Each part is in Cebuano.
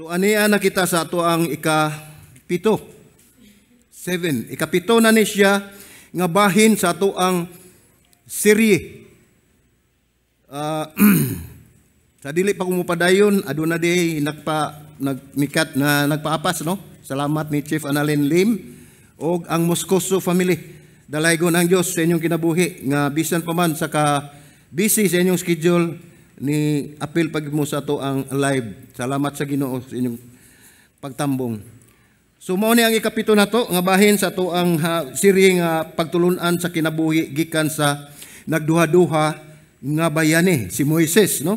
So ania na kita sa ato ang ika-7. Seven. Ikapito na ni siya nga bahin sa ato ang serye. Sa dili pa kumupadayon, aduna di nagpa nagmikat na nagpaapas, no. Salamat ni Chief Annalyn Lim og ang Moscoso family. Dalaygon ang Dios sa inyong kinabuhi nga bisan pa man sa ka busy sa inyong schedule ni apil pag mo sa ato ang live. Salamat sa Ginoo sa inyong pagtambong. So mao ni ang ikapito nato nga bahin sa ato ang serye nga pagtulunan sa kinabuhi gikan sa nagduha-duha nga bayani si Moises, no.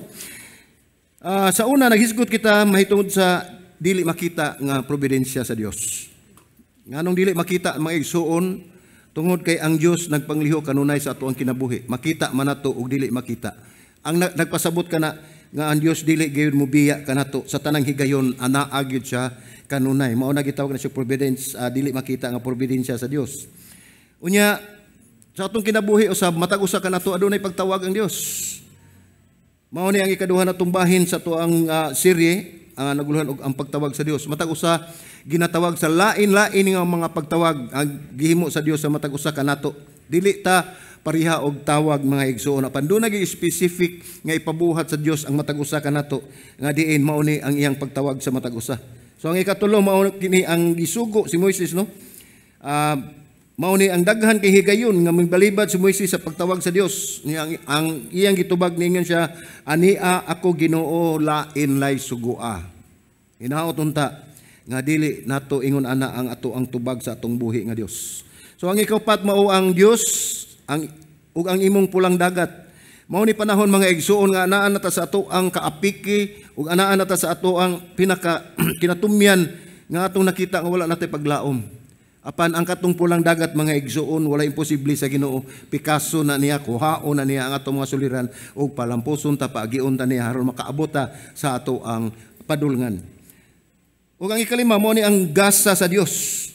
Sa una, naghisgot kita mahitungod sa dili makita nga providensya sa Dios. Nganong dili makita, mga igsuon? Tungod kay ang Dios nagpanglihok kanunay sa ato ang kinabuhi. Makita man nato og dili makita. Ang nagpasabot kana nga ang Dios dili gayud mobiya kanato sa tanang higayon, anaa gyud siya kanunay. Mao na gitawag na siya providence, dili makita nga providensya sa Dios. Unya sa atong kinabuhi usab, matag usa kanato adunay pagtawag ang Dios. Mao ni ang ikaduha natong bahin sa atoang serye ang naguluhan og ang pagtawag sa Dios. Matag usa ginatawag sa lain-lain nga mga pagtawag ang gihimo sa Dios sa matag usa kanato. Dili ta pareha og tawag, mga igsuon, apan duna gyud specific nga ipabuhat sa Dios ang matag usa kanato nga diin mao ni ang iyang pagtawag sa matag usa. So ang ikatulo, mao kini ang gisugo si Moises, no. Mao ni ang daghan kay higayon nga mibalibad si Moises sa pagtawag sa Dios. Ni ang iyang gitubag, ningon siya, "Ania ako, Ginoo, lain lay sugua." Hinaot unta nga dili nato ingon ana ang ato ang tubag sa atong buhi nga Dios. So ang ikaupat, mao ang Dios ang ug ang imong Pulang Dagat. Mao ni panahon, mga igsuon, nga anaa na ta sa ato ang kaapiki ug anaa na ta sa ato ang pinaka kinatumyan nga atong nakita nga wala natay paglaom. Apan ang katong Pulang Dagat, mga igsuon, wala imposible sa Ginoo. Pikaso na niya, kuhaon na niya ang atong mga suliran ug palampuson ta, paagion ta niya aron makaabot ta sa ato ang padulngan. Ug ang ikalima, mao ni ang gasa sa Dios.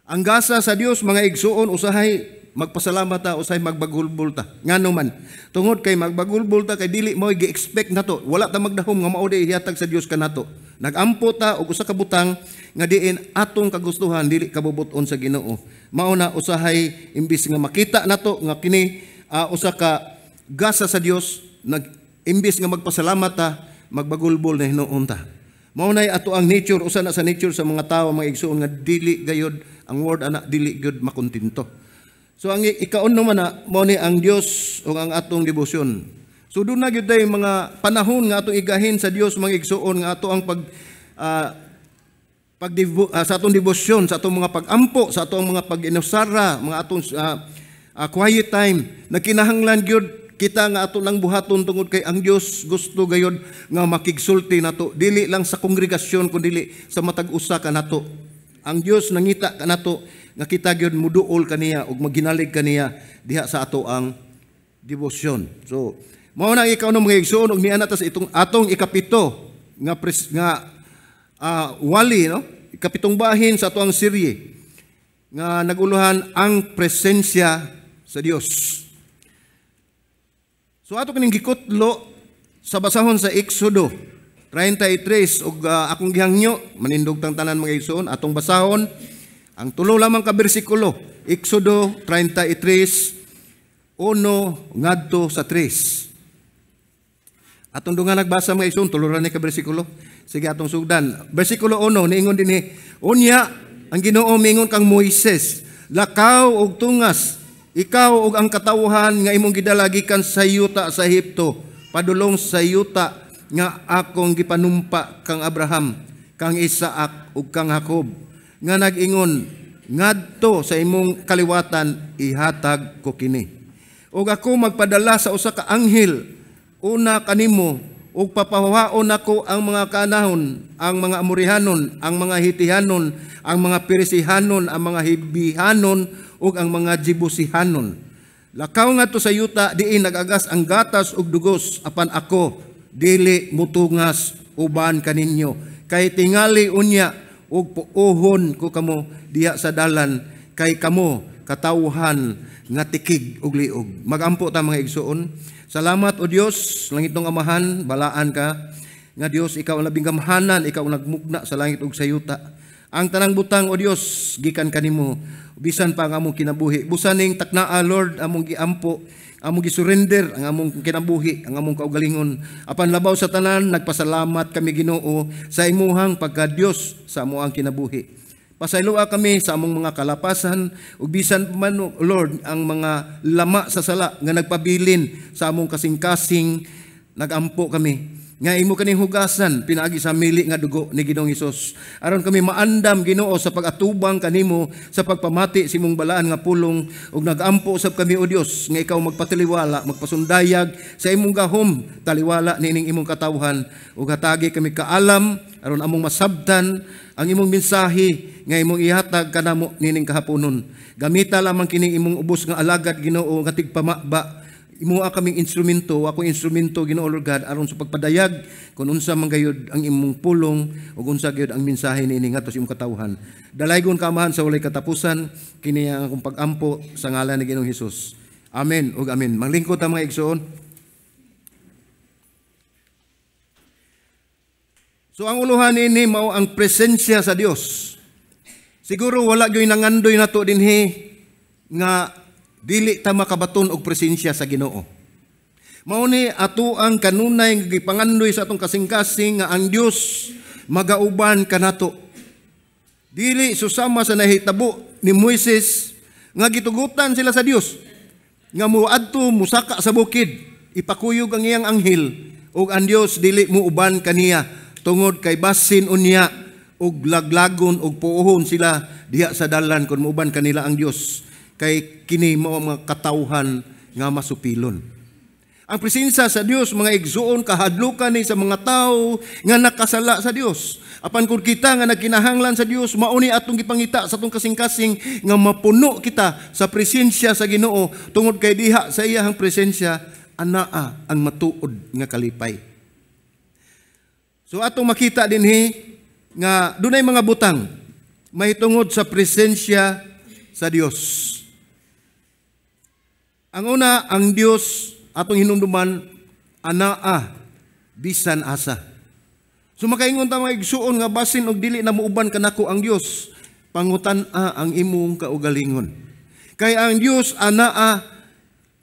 Ang gasa sa Dios, mga igsuon, usahay magpasalamat ta, usahay magbagulbol ta. Ngano man? Tungod kay magbagulbol ta kay dili mo gi-expect nato. Wala ta magdahom nga mao di ihatag sa Dios kanato. Nagampo ta og usa ka butang nga diin atong kagustuhan dili kabubut-on sa Ginoo. Mao na usahay imbis nga makita nato nga kini usa ka gasa sa Dios, nag imbis nga magpasalamat ta, magbagulbol na hinuon ta. Mao nay ato ang nature, usa na sa nature sa mga tawo, mga igsuon, nga dili gayod, ang word ana, dili gyud makontento. So ang ikaon naman na, mao ni ang Dios o ang atong debosyon. So duna gyud day mga panahon nga atong igahin sa Dios, mga igsuon, nga ato ang pag sa atong debosyon, sa atong mga pag-ampo, sa atong mga pag-inusara, mga atong quiet time, nagkinahanglan gyud kita nga ato lang buhaton tungod kay ang Dios gusto gayod nga makigsulti nato, dili lang sa kongregasyon kundi sa matag usa kanato. Ang Dios nangita kanato nga kita gyud muduol kaniya ug maghinalig kaniya diha sa ato ang debosyon. So mao na ikaw ng mga igsoon ug niana ta sa itong atong ikapito nga pres, nga wali, no, ikapitong bahin sa ato ang serye nga naguluhan ang presensya sa Dios. So ato kining gikutlo sa basahon sa Exodo 33 ug akong gihangyo manindog tang tanan, mga igsoon, atong basahon ang tulo lamang ka bersikulo, Exodo 33 1 ngadto sa 3. Atong dungan nagbasa, mga igsoon, tulo ra ni ka bersikulo. Sige, atong sugdan. Bersikulo 1, niingon dinhi, "Unya ang Ginoo miingon kang Moises, 'Lakaw og tungas ikaw ug ang katawhan nga imong gidala gikan sa yuta sa Ehipto padulong sa yuta nga akong gipanumpa kang Abraham, kang Isaac ug kang Jacob nga nag-ingon, "Ngadto sa imong kaliwatan ihatag ko kini." Ug ako magpadala sa usa ka anghel una kanimo ug papahuwaon nako ang mga Kanahon, ang mga Amorihanon, ang mga Hitihanon, ang mga Perisihanon, ang mga Hibihanon ug ang mga Jebusihanon. Lakaw ngadto sa yuta diin nagagas ang gatas ug dugos, apan ako dili mutungas uban kaninyo kay tingali unya ug puohon ko kamo diha sa dalan kay kamo katawhan nga tikig ug liog." Magampo ta, mga igsuon. Salamat, O Dios, langitnong Amahan, balaan ka. Nga Dios, ikaw ang labing gamhanan, ikaw ang nagmugna sa langit ug sa yuta. Ang tanang butang, o Dios, gikan kanimo, bisan pa ang among kinabuhi. Busa ning taknaa, Lord, among giampo, among gisurrender ang among kinabuhi, ang among kaugalingon. Apan labaw sa tanan, nagpasalamat kami, Ginoo, sa imuhang pagka-Dios sa amoang kinabuhi. Pasayloa kami sa among mga kalapasan ug bisan man, Lord, ang mga lama sa sala nga nagpabilin sa among kasing-kasing, nagampo kami nga imo kaning hugasan pinaagi sa mili nga dugo ni Ginoong Hesus aron kami maandam, Ginoo, sa pag-atubang kanimo, sa pagpamati sa imong balaan nga pulong. Ug nagampo sab kami, o Dios, nga ikaw magpataliwala, magpasundayag sa imong gahom taliwala niining imong katawhan ug hatagi kami kaalam aron among masabtan ang imong mensahe nga imong ihatag kanamo nining kahaponon. Gamita lamang kining imong ubos nga alagad, Ginoo, nga tigpamaba. Imoha kaming instrumento, akong instrumento, Ginoo, Lord God, aron sa pagpadayag kung unsa man gayud ang imong pulong ug unsa gayud ang mensahe niini ngadto sa imong katawhan. Dalaygon ka, Amahan, sa walay katapusan. Kini ang akong pagampo sa ngalan ni Ginoong Hesus. Amen ug amen. Manglingkod ta, mga igsoon. So ang uluhan ini mao ang presensya sa Dios. Siguro wala gyud nangandoy nato dinhi nga dili ta makabaton og presensya sa Ginoo. Mao ni ato ang kanunay nga gipangandoy sa atong kasing-kasing nga ang Dios magauban kanato. Dili susama sa nahitabo ni Moises nga gitugutan sila sa Dios nga moadto musaka sa bukid, ipakuyog ang iyang anghel ug ang Dios dili muuban kaniya tungod kay basin unya og laglagon og puohon sila diha sa dalan kon muuban kanila ang Dios, kay kini mao ang mga katawhan nga masupilon. Ang presensya sa Dios, mga igsuon, kahadlukan ni sa mga tawo nga nakasala sa Dios. Apan kung kita nga nagkinahanglan sa Dios, mao ni atong gipangita sa atong kasing-kasing nga mapuno kita sa presensya sa Ginoo tungod kay diha sa iyang presensya anaa ang matuod nga kalipay. So atong makita dinhi nga dunay mga butang mahitungod sa presensya sa Dios. Ang una, ang Dios atong hinumduman anaa bisan asa. So makaingon ta, mga igsuon, nga basin og dili na muuban kanako ang Dios, pangutan-a ang imong kaugalingon. Kay ang Dios anaa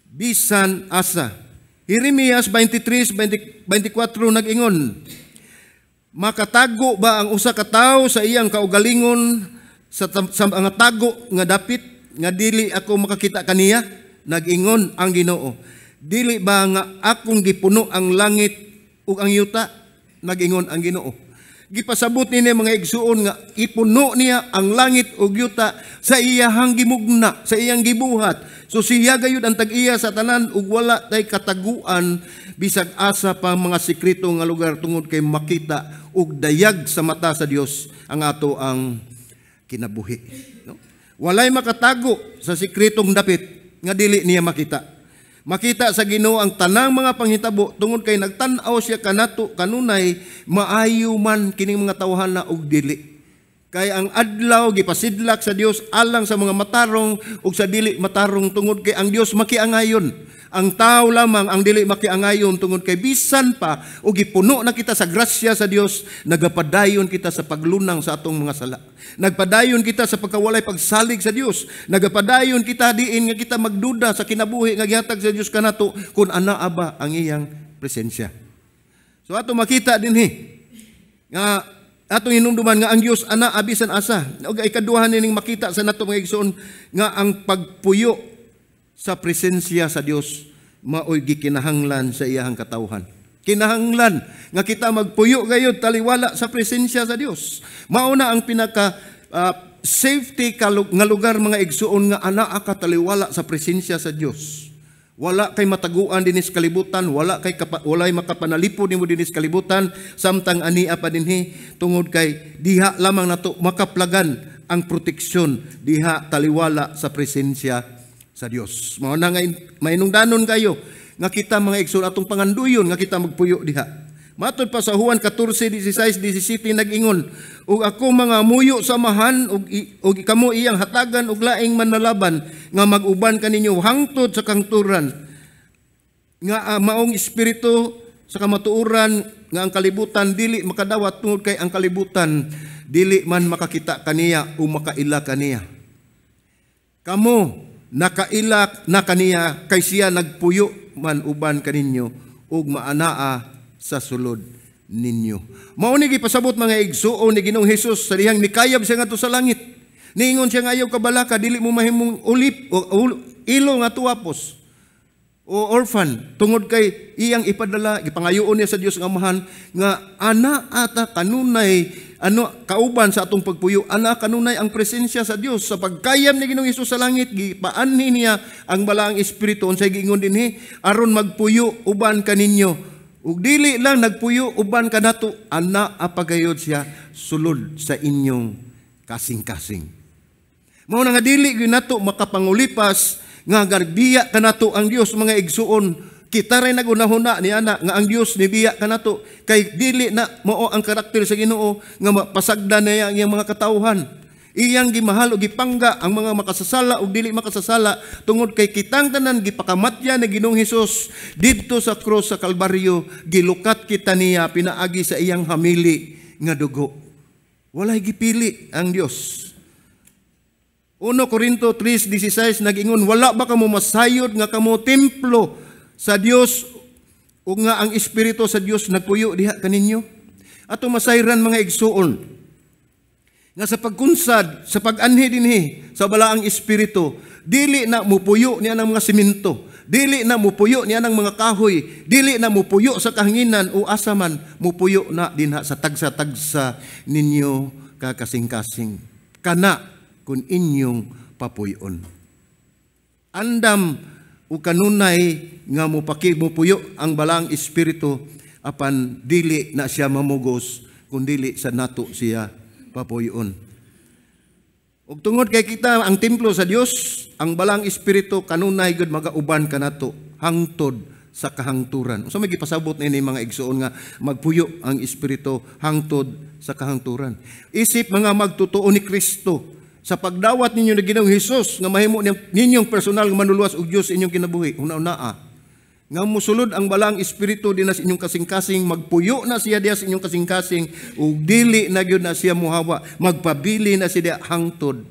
bisan asa. Jeremias 23, 24 nag-ingon, "Makatago ba ang usa ka tawo sa iyang kaugalingon sa mga tago nga dapit nga dili ako makakita kaniya? Nag-ingon ang Ginoo. Dili ba nga akong gipuno ang langit ug ang yuta? Nag-ingon ang Ginoo." Gipasabot niya, mga igsuon, nga ipuno niya ang langit ug yuta sa iyahang gimugna, sa iyang gibuhat. So siya gayud ang tag-iya sa tanan ug wala tay kataguan bisag asa pa mga sekreto nga lugar tungod kay makita ug dayag sa mata sa Dios ang ato ang kinabuhi. No? Walay makatago sa sekretong dapit nga dili niya makita. Makita sa Ginoo ang tanang mga panghitabo tungod kay nagtan-aw siya kanato kanunay, maayo man kining mga tawhana og dili. Kay ang adlaw gipasidlak sa Dios alang sa mga matarong ug sa dili matarong tungod kay ang Dios makiangayon. Ang tao lamang ang dili makiangayon tungod kay bisan pa og gipuno na kita sa grasya sa Dios, nagapadayon kita sa paglunang sa atong mga sala. Nagpadayon kita sa pagkawalay pagsalig sa Dios. Nagapadayon kita diin nga kita magduda sa kinabuhi nga gihatag sa Dios kanato kung anaa ba ang iyang presensya. So ato makita dinhi nga atong hinumduman nga ang Dios anaa bisan asa. Ug ikaduha nining makita sa nato, mga igsoon, nga ang pagpuyo sa presensya sa Dios maoy gikinahanglan sa iyahang katawhan. Kinahanglan nga kita magpuyo gayud taliwala sa presensya sa Dios. Mao na ang pinaka safety nga lugar, mga igsuon, nga anaa ka taliwala sa presensya sa Dios. Wala kay mataguan dinis kalibutan, walay makapanalipod nimo dinis kalibutan samtang ania pa dinhi tungod kay diha lamang nato makaplagan ang proteksyon diha taliwala sa presensya sa Dios. Mao na nga mainungdanon kayo nga kita, mga igsoon, atong panganduyon nga kita magpuyo diha. Matod pa sa Juan 14:16, 17 nag-ingon, "Ug ako mangamuyo sa Amahan ug kamo iyang hatagan og laing manlalaban nga mag-uban kaninyo hangtod sa kangturan, nga maong espiritu Sa kamatuoran nga ang kalibutan dili makadawat tungod kay ang kalibutan dili man makakita kaniya o makaila kaniya. Kamo nakaila na kaniya kay siya nagpuyo man uban kaninyo ug maanaa sa sulod ninyo. Mao ni gipasabot, mga igsuon, ni Ginoong Hesus sa dihang mikayab siya ngadto sa langit. Niingon siya nga ayaw kabalaka, dili mo mahimong ulip o ilo nga tuwapos o orphan tungod kay iyang ipadala, gipangayoon niya sa Dios nga Amahan nga ana ata kanunay ano kauban sa atong pagpuyo, ana kanunay ang presensya sa Dios. Sa pagkayam ni Ginoong Hesus sa langit, gipaanhi niya ang Balaang Espiritu. Unsay giingon dinhi? Aron magpuyo uban kaninyo. Ug dili lang nagpuyo uban kanato, ana apagayod siya sulod sa inyong kasing-kasing. Mao na nga dili gyud nato makapangulipas nga garbiya kanato ang Dios, mga igsuon. Kita ray nagunahuna ni ana nga ang Dios nibiya kanato, kay dili na mao ang karakter sa Ginoo nga mapasagdan niya ang iyang mga katawhan. Iyang gimahal o gipangga ang mga makasasala ug dili makasasala tungod kay kitang tanan gipakamatya ni Ginoong Hesus didto sa krus sa Kalbaryo. Gilukat kita niya pinaagi sa iyang hamili nga dugo. Walay gipili ang Dios. 1 Corinto 3:16 nag-ingon, "Wala ba kamo masayod nga kamo templo sa Dios ug nga ang Espiritu sa Dios nagpuyo diha kaninyo?" Ato masayran, mga igsuon, nga sa pagkunsad, sa pag-anhi dinhi sa Balaang Espiritu, dili na mupuyo niya ng mga simento, dili na mupuyo niya ng mga kahoy, dili na mupuyo sa kahanginan o asa man, mupuyo na dinha sa tagsa-tagsa ninyo kakasing-kasing. Kana kung inyong papuyon. Andam o kanunay nga mupaki mupuyo ang Balaang Espiritu, apan dili na siya mamugos kung dili sa nato siya papuyon. Ug tungod kay kita ang templo sa Dios, ang Balaang Espiritu kanunay gud magauban kanato hangtod sa kahangturan. Unsa may gipasabot niini, mga igsuon, nga magpuyo ang Espiritu hangtod sa kahangturan? Isip mga magtotoo ni Kristo, sa pagdawat ninyo ni Ginoong Hesus nga mahimo ninyong personal nga manluluwas ug Dios inyong kinabuhi, una-unaa nga musulod ang Balaang Espiritu dinha sa inyong kasing-kasing, magpuyo na siya diha sa inyong kasing-kasing ug dili na gyud na siya muhawa, magpabili na siya diha hangtod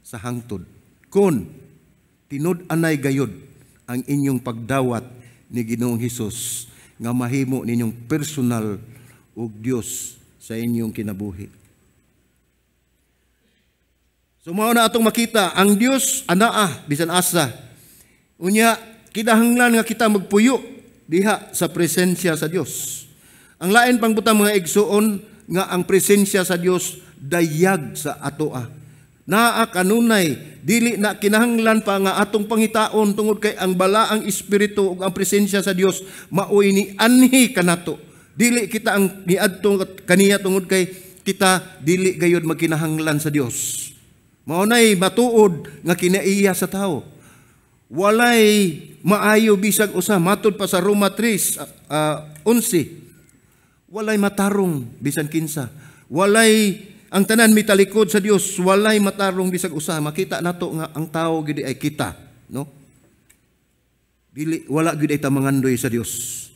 sa hangtod. Kun tinud-anay gayud ang inyong pagdawat ni Ginoong Hesus nga mahimo ninyong personal ug Dios sa inyong kinabuhi. So mao na atong makita ang Dios anaa bisan asa. Unya kinahanglan nga kita magpuyo diha sa presensya sa Dios. Ang lain pang butang, mga igsuon, nga ang presensya sa Dios dayag sa atoa. Naa kanunay, dili na kinahanglan pa nga atong pangitaon tungod kay ang Balaang Espiritu ug ang presensya sa Dios maoy ni anhi kanato. Dili kita ang niadto kaniya tungod kay kita dili gayud magkinahanglan sa Dios. Mao nay matuod nga kinaiya sa tao. Walay maayo bisag usa, matud pa sa Roma 3, 11. Walay matarong bisan kinsa. Walay, ang tanan mitalikod sa Dios, walay matarong bisag usa. Makita nato nga ang tao gid ay kita, no? Dili, wala gid ay ta mangandoy sa Dios.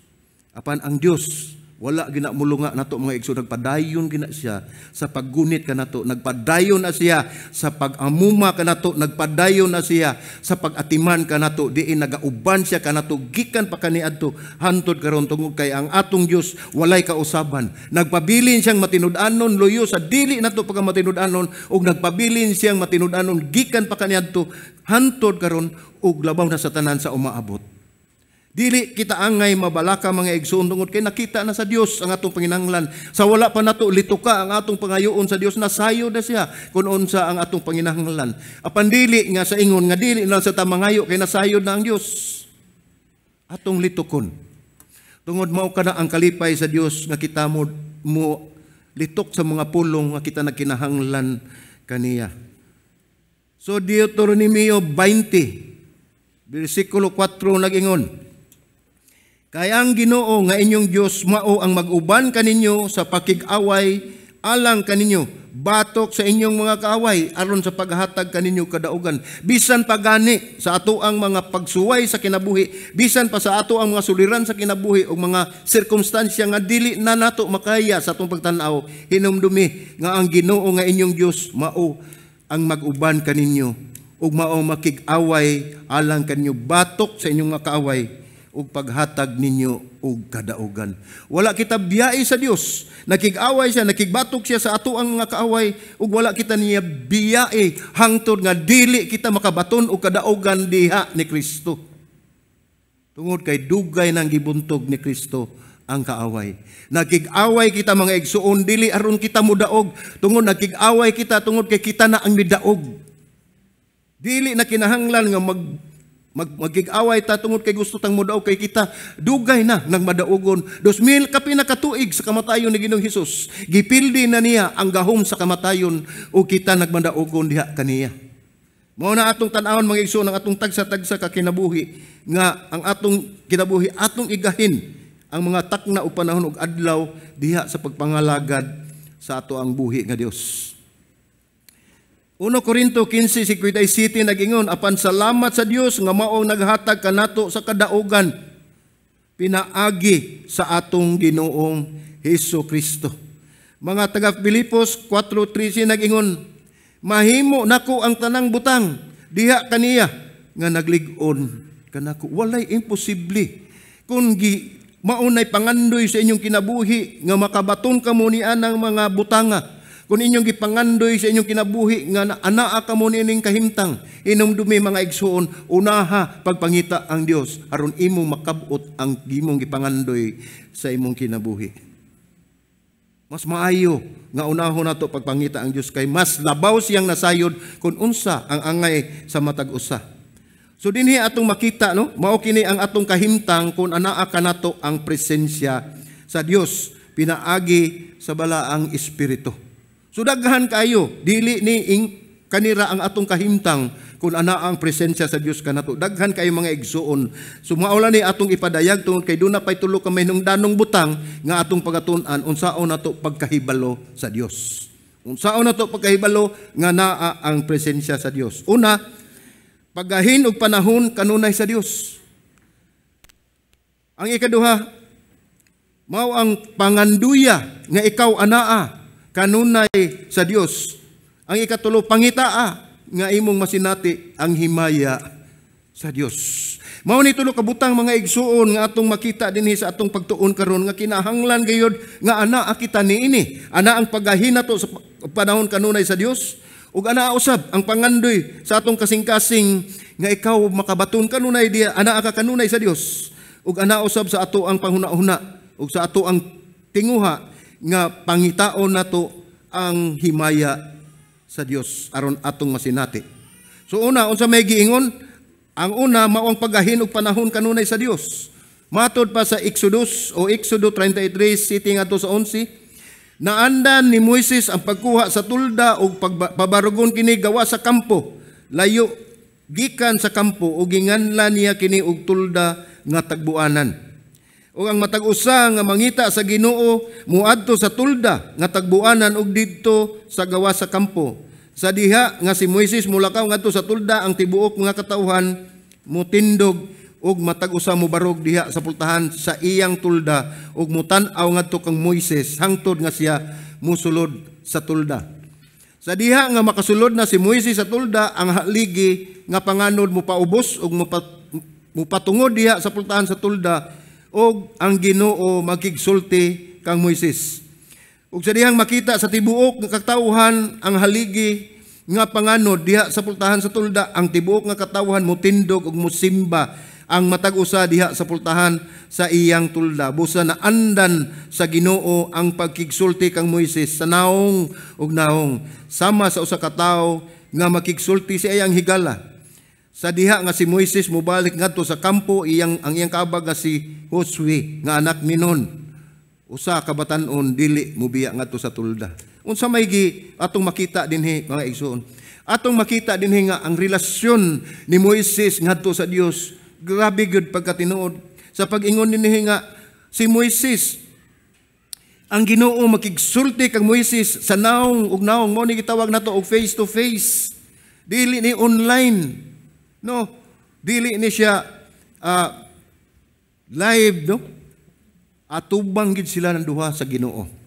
Apan ang Dios wala gina mulunga nato, mga igsoon. Nagpadayon gina siya sa paggunit kanato, nagpadayon na siya sa pag-amuma kanato, nagpadayon na siya sa pag-atiman kanato, diin nagauban siya kanato gikan pa kaniadto hantod karon, tungod kay ang atong Dios walay kausaban. Nagpabilin siyang matinud-anon luyo sa dili nato pagka matinud-anon, ug nagpabilin siyang matinud-anon gikan pa kaniadto hantod karon ug labaw na sa tanan sa umaabot. Dili kita angay mabalaka, mga igsoon, tungod kay nakita na sa Dios ang atong panginahanglan. Sa wala pa nato lituka ang atong pangayoon sa Dios, nasayod na siya kung unsa ang atong panginahanglan. Apan dili nga sa ingon nga dili na sa ta mangayo kay nasayod na ang Dios. Atong litukon. Tungod mao kana ang kalipay sa Dios nga kita mo litok sa mga pulong nga kita nagkinahanglan kaniya. So Deuteronomio 20 bersikulo 4 nag-ingon, "Kay ang Ginoo nga inyong Dios mao ang mag-uban kaninyo sa pakig-away alang kaninyo. batok sa inyong mga kaaway aron sa paghatag kaninyo kadaugan. Bisan pa gani sa ato ang mga pagsuway sa kinabuhi, bisan pa sa ato ang mga suliran sa kinabuhi o mga sirkumstansya nga dili na nato makaya sa atong pagtan-aw, hinumdumi nga ang Ginoo nga inyong Dios mao ang mag-uban kaninyo ug mao makig-away alang kaninyo batok sa inyong mga kaaway ug paghatag ninyo og kadaugan. Wala kita biyai sa Dios. Nakig-away siya, nakigbatok siya sa ato ang mga kaaway ug wala kita niya biyai hangtod nga dili kita makabaton og kadaugan diha ni Kristo. Tungod kay dugay nang gibuntog ni Kristo ang kaaway. Nakig-away kita, mga igsuon, dili aron kita mudaog. Tungod nakig-away kita tungod kay kita na ang midaog. Dili na kinahanglan nga mag mag magkig-away ta tungod kay gusto tang mudaog, kay kita dugay na nang madaugon. 2000 kapin na katuig sa kamatayon ni Ginoong Hesus. Gipildi na niya ang gahom sa kamatayon ug kita nagmadaugon diha kaniya. Mao na atong tan-awon, mga igsoon, ang atong tagsa-tagsa ka kinabuhi, nga ang atong kinabuhi atong igahin ang mga takna o panahon ug adlaw diha sa pagpangalagad sa ato ang buhi nga Dios. 1 Korinto 15:57 nagingon, "Apan salamat sa Dios nga mao naghatag kanato sa kadaugan pinaagi sa atong Ginoong Hesus Kristo." Mga taga Filipos 4:13 nagingon, "Mahimo nako ang tanang butang diha kaniya nga naglig-on kanako." Walay imposible kung gi maunay pangandoy sa inyong kinabuhi nga makabaton kamo ni anang mga butanga. Kung inyong gipangandoy sa inyong kinabuhi nga anaa kamo niining kahimtang, inumdumi, mga igsuon, unaha pagpangita ang Dios aron imong makabot ang imong gipangandoy sa imong kinabuhi. Mas maayo nga unahon nato pagpangita ang Dios kay mas labaw siyang nasayod kung unsa ang angay sa matag usa. So dinhi atong makita, no, mao kini ang atong kahimtang kung anaa kanato ang presensya sa Dios pinaagi sa Balaang Espiritu. So daghan kayo, dili ni ing kanira ang atong kahimtang kung ana ang presensya sa Dios kanato. Daghan kayo, mga igsuon. So mao ni atong ipadayag tungod kay duna pay tulo ka mahinungdanong butang nga atong pagatun-an unsaon nato pagkahibalo sa Dios. Unsaon nato pagkahibalo nga naa ang presensya sa Dios. Una, paggahin og panahon kanunay sa Dios. Ang ikaduha, mao ang panganduya nga ikaw anaa kanunay sa Dios. Ang ikatulo, pangitaa nga imong masinati ang himaya sa Dios. Mao ni tulo ka butang, mga igsuon, nga atong makita dinhi sa atong pagtuon karon nga kinahanglan gayud nga anaa kita niini. Ana ang paggahin nato sa panahon kanunay sa Dios ug ana usab ang pangandoy sa atong kasing-kasing nga ikaw makabaton kanunay diya, anaa ka kanunay sa Dios, ug ana usab sa ato ang panghuna-huna ug sa ato ang tinguha nga pangitaon nato ang himaya sa Dios aron atong masinati. So una, unsa may giingon? Ang una mao ang paggahin og panahon kanunay sa Dios. Matod pa sa Exodus o Exodo 33, ngadto sa 11, naandan ni Moises ang pagkuha sa tulda ug pagpabarugon kini gawa sa kampo. Layo gikan sa kampo ug ginganlan niya kini og tulda nga tagbuanan. Ug ang matag usa nga mangita sa Ginoo muadto sa tulda nga tagbuanan ug didto sa gawas sa kampo. Sa diha nga si Moises mulakaw ngadto sa tulda, ang tibuok mga katawhan mutindog ug matag usa mobarog diha sa pultahan sa iyang tulda ug mutan-aw ngadto kang Moises hangtod nga siya musulod sa tulda. Sa diha nga makasulod na si Moises sa tulda, ang haligi nga panganod mupaubos ug mupatungod diha sa pultahan sa tulda ug ang Ginoo magkigsulti kang Moises. Ug sa dihang makita sa tibuok nga katawhan ang haligi nga panganod diha sa pultahan sa tulda, ang tibuok nga katawhan mutindog ug musimba ang matag usa diha sa pultahan sa iyang tulda. Busa na andan sa Ginoo ang pagkigsulti kang Moises sa naong ug naong, sama sa usa ka tawo nga makigsulti sa iyang higala. Sa diha nga si Moises mobalik ngadto sa kampo, iyang ang iyang kaabag nga si Josue nga anak ni Nun, usa ka batan-on, dili mobiya ngadto sa tulda. Unsa may gi atong makita dinhi, mga igsoon? Atong makita dinhi nga ang relasyon ni Moises ngadto sa Dios, grabe gyud pagkatinuod. Sa pag-ingon dinhi nga si Moises Ang Ginoo makigsulti kang Moises sa naong ug naong, mao ni gitawag nato og face to face. Dili ni online. No, dili ni siya live, no? Atubang gid sila ng duha sa Ginoo.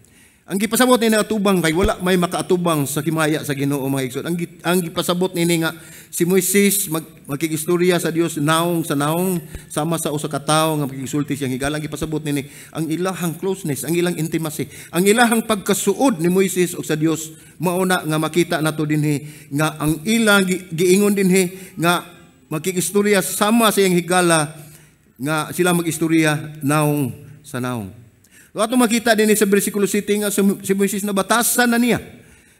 Ang gipasabot ni atubang kay wala may makaatubang sa himaya sa Ginoo, mga igsoon. Ang gipasabot nini nga si Moises makigistorya sa Dios naong sa naong, sama sa usa ka tawo nga makigisulti siyang higala. Ang gipasabot nini ang ilahang closeness, ang ilang intimacy, ang ilahang pagkasuod ni Moises og sa Dios, mao na nga makita nato dinhi nga ang ilang giingon dinhi nga makigistorya sama sa iyang higala, nga sila magistorya naong sa naong. So, ato makita din sa versikulo 7 nga si Moises nabatasan na niya.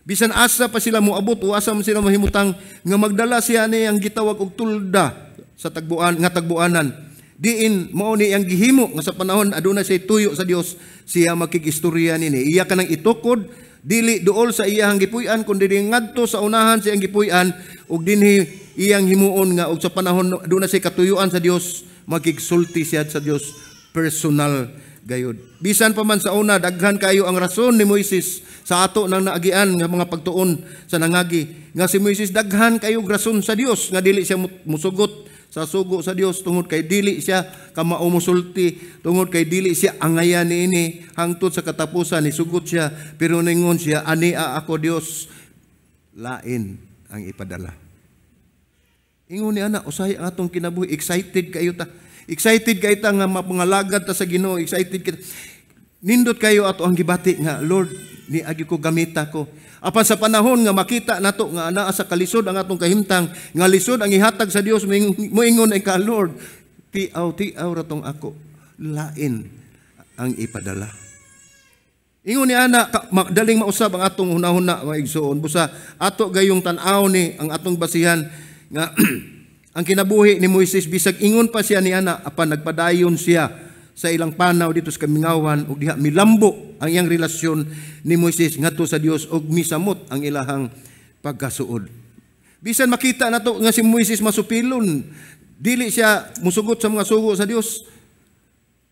Bisan asa pa sila moabot o asa man sila mahimutang nga magdala siya ni ang gitawag og tulda sa tagbuan nga tagbuanan. Diin mao ni ang gihimo nga sa panahon aduna siya tuyo sa Dios, siya makigistorya nini. Iya kanang itukod dili duol sa iyang gipuy-an kundi ngadto sa unahan sa iyang gipuy-an, ug dinhi iyang himuon nga og sa panahon aduna siya katuyuan sa Dios, makigsulti siya sa Dios personal gayud. Bisan pa man sa una daghan kayo ang rason ni Moises sa ato nang naagian nga mga pagtuon sa nangagi nga si Moises daghan kayo rason sa Dios nga dili siya musugot sa sugo sa Dios tungod kay dili siya kamao musulti, tungod kay dili siya angayan niini. Hangtod sa katapusan nisugot siya, pero ningon siya, "Ania ako, Dios, lain ang ipadala." Ingon ni ana, usahay ang atong kinabuhi, excited kayo ta. Excited kay ta nga mapangalagad ta sa Ginoo, excited kita. Nindot kayo ato ang gibati nga, "Lord, ni agi ko, gamita ko." Apan sa panahon nga makita nato nga anaa sa kalisod ang atong kahimtang, nga lisod ang ihatag sa Dios, moingon ay ka, "Lord, tiaw tiaw ratong ako, lain ang ipadala." Ingon ni ana, daling mausab ang atong hunahuna, mga igsoon, busa ato gayong tan-aw ni ang atong basihan nga ang kinabuhi ni Moises, bisag ingon pa siya ni ana, apan nagpadayon siya sa ilang panaw dito sa kamingawan, ug diha milambo ang iyang relasyon ni Moises ngadto sa Dios ug misamot ang ilahang pagkasuod. Bisan makita nato nga si Moises masupilon, dili siya musugot sa mga sugo sa Dios.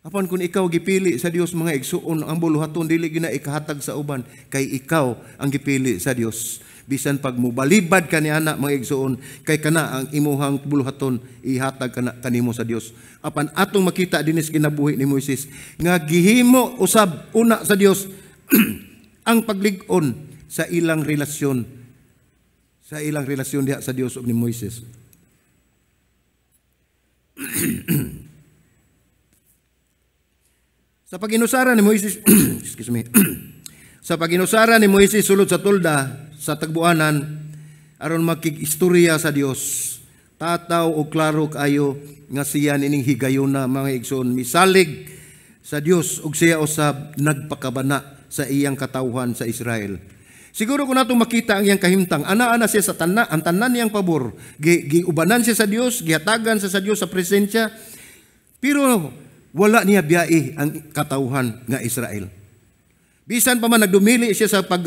Apan kung ikaw gipili sa Dios, mga igsuon, ang buluhaton dili gina ikahatag sa uban kay ikaw ang gipili sa Dios. Bisan pag mubalibad ka ni ana, mga igsuon, kay kana ang imuhang buluhaton, ihatag kana kanimo sa Dios. Apan atong makita dinis kinabuhi ni Moises nga gihimo usab una sa Dios ang paglig-on sa ilang relasyon diha sa Dios ug ni Moises. Sa paginusara ni Moises, excuse me, sa paginusara ni Moises sulod sa tulda sa tagbuanan aron makig-istorya sa Dios, tataw o klaro kaayo nga siya nining higayuna, mga igsoon, misalig sa Dios ug siya usab nagpakabana sa iyang katawhan sa Israel. Siguro kung natong makita ang iyang kahimtang, ana-ana siya sa tanan, ang tanan niyang pabor, giubanan siya sa Dios, gihatagan siya sa Dios sa presensya, pero wala niya biyai ang katawhan nga Israel. Bisan pa man nagdumili siya sa pag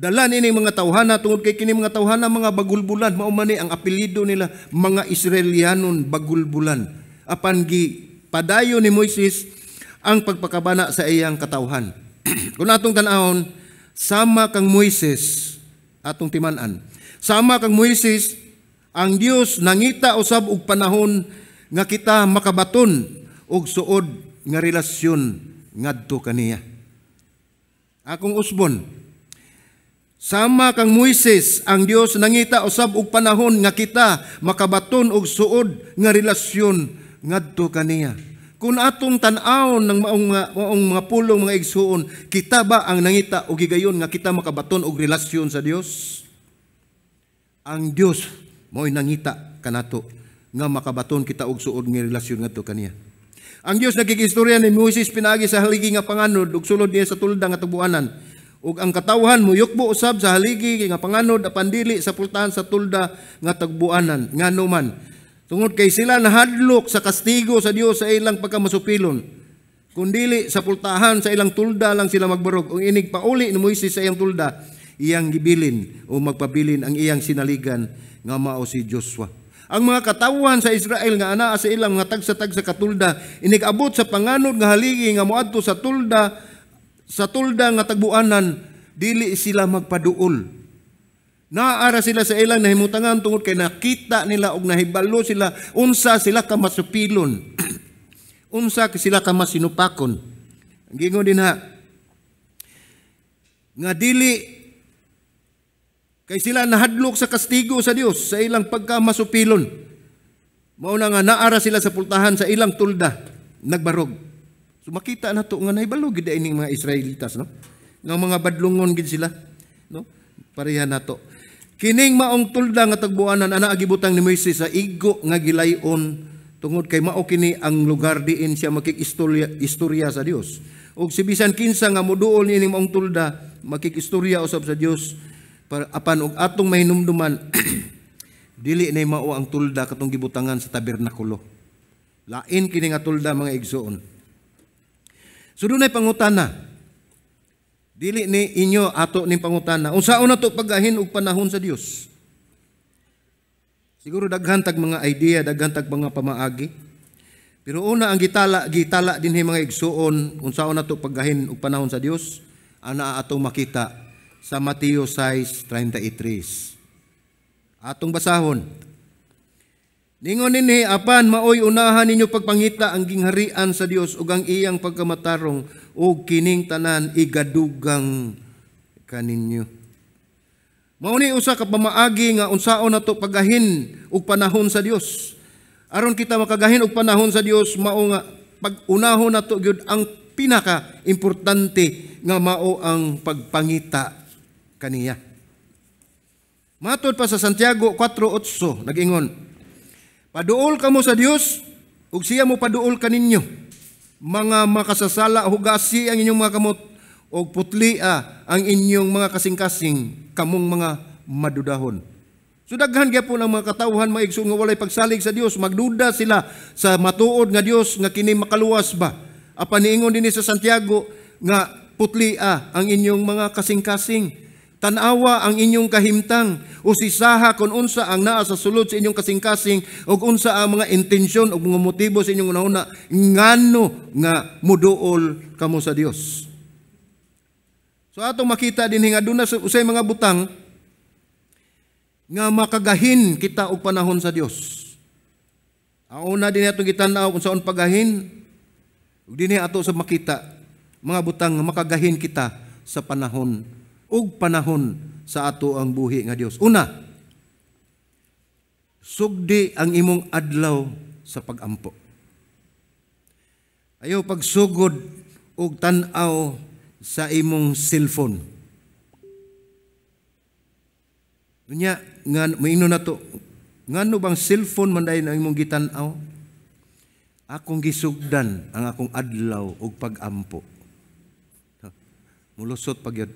dala nining mga tawhana tungod kay kini mga tawhana mga bagulbulan, mao man ni ang apelyido nila, mga Israelianon bagulbulan. Apan gi padayon ni Moises ang pagpakabana sa iyang katawhan. Kung atong tan-awon, sama kang Moises, atong timan-an. Sama kang Moises, ang Dios nangita usab og panahon nga kita makabaton og suod nga relasyon ngadto kaniya. Akong usbon, sama kang Moises, ang Dios nangita usab og panahon nga kita makabaton og suod nga relasyon ngadto kaniya. Kung atong tan-awon ng maong mga pulong, mga igsuon, kita ba ang nangita og higayon nga kita makabaton og relasyon sa Dios? Ang Dios mao'y nangita kanato nga makabaton kita og suod nga relasyon ngadto kaniya. Ang Dios nagkigistorya ni Moises pinaagi sa haligi nga panganod ug sulod niya sa tulda nga tubuanan. Ug ang katawhan muyukbo usab sa haligi nga panganod apan dili sa pultahan sa tulda nga tagbuanan. Ngano man? Tungod kay sila nahadlok sa kastigo sa Dios sa ilang pagkamasupilon. Kung dili sa pultahan sa ilang tulda lang sila magbarog. Ug inig pauli ni Moises sa iyang tulda, iyang gibilin o magpabilin ang iyang sinaligan nga mao si Joshua. Ang mga katawhan sa Israel nga anaa sa ilang mga tagsa-tagsa ka tulda inig-abot sa panganod nga haligi nga moadto sa tulda nga tagbuanan, dili sila magpaduol. Naara sila sa ilang nahimutangan tungod kay nakita nila og nahibalo sila unsa sila ka masupilon, unsa sila ka masinupakon. Ang giingon dinha nga dili kay sila nahadlok sa kastigo sa Dios sa ilang pagkamasupilon. Mao na nga naara sila sa pultahan sa ilang tulda, nagbarog. So makita na to nga nahibalo gid ining mga Israelitas, no? Nga mga badlungon gid sila, no? Pareha nato. Kining maong tulda nga tagbuanan ana gibutang ni Moises sa igo nga gilayon tungod kay mao kini ang lugar diin siya makikistorya istorya sa Dios. Og si bisan kinsa nga moduol niining maong tulda, makikistorya usab sa Dios. Para apan og atong mahinumduman, dili na mao ang tulda katong gibutangan sa tabernakulo. Lain kini nga tulda, mga igsoon. So dunay pangutana. Dili ni inyo, ato ning pangutana. Unsaon nato paggahin og panahon sa Dios? Siguro daghan tag mga idea, daghan tag mga pamaagi. Pero una, ang gitala dinhi, mga igsuon, unsaon nato paggahin og panahon sa Dios, ana atong makita sa Mateo 6:33. Atong basahon. Ningon dinhi, "Apan maoy unahan ninyo pagpangita ang gingharian sa Dios ug ang iyang pagkamatarong, ug kining tanan igadugang kaninyo." Mao ni usa ka pamaagi nga unsaon nato pagahin og panahon sa Dios. Aron kita makagahin og panahon sa Dios, mao nga pag-unahon nato gyud ang pinaka importante nga mao ang pagpangita kaniya. Matod pa sa Santiago 4:8, nag-ingon, "Paduol kamo sa Dios ug siya mo paduol kaninyo. Mga makasasala, hugasi ang inyong mga kamot ug putlia ang inyong mga kasing-kasing, kamong mga madudahon." So daghan gyapon ang mga katawhan, mga igsoon, nga walay pagsalig sa Dios, magduda sila sa matuod nga Dios, nga kini makaluwas ba. Apan niingon dinhi sa Santiago nga putlia ang inyong mga kasing-kasing. Tanawa ang inyong kahimtang, usisaha kung unsa ang naa sa sulod sa inyong kasing-kasing ug unsa ang mga intensyon ug mga motibo sa inyong hunahuna ngano nga muduol kamo sa Dios. So atong makita din nga duna sa usay mga butang nga makagahin kita og panahon sa Dios. Ang una din atong gitan-aw kung saon pagahin, ug dinhi ato sa makita mga butang nga makagahin kita sa panahon ug panahon sa ato ang buhi nga Dios. Una, sugdi ang imong adlaw sa pagampo. Ayaw pagsugod og tan-aw sa imong cellphone. Unya nga moingnon nato, ngano bang cellphone man dayon ang imong gitan-aw? Akong gisugdan ang akong adlaw og pagampo. Mulusot pag yun.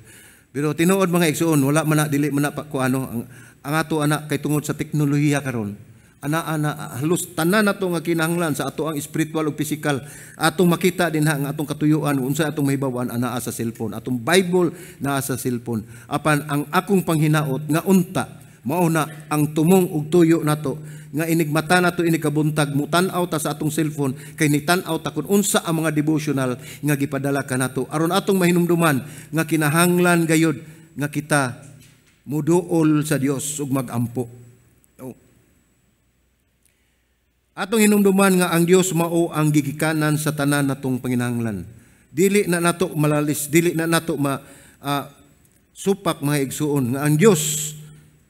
Pero tinuod, mga igsuon, wala man na, dili man na pa ko ano ang ato ana kay tungod sa teknolohiya karon. Ana ana halos tanan nato nga kinahanglan sa ato ang spiritual ug physical atong makita dinha nga atong katuyuan, unsa atong mahibaw-an, anaa sa cellphone. Atong Bible naa sa cellphone. Apan ang akong panghinaot nga unta mao na ang tumong ug tuyo nato nga inig mata nato inig kabuntag, mutan-aw ta sa atong cellphone kay nitan-aw ta kung unsa ang mga devotional nga gipadala kanato aron atong mahinumduman nga kinahanglan gayud nga kita muduol sa Dios ug magampo. Oh. Atong hinumduman nga ang Dios mao ang gigikanan sa tanan natong panginahanglan. Dili na nato malalis, dili na nato ma supak, mga igsuon, nga ang Dios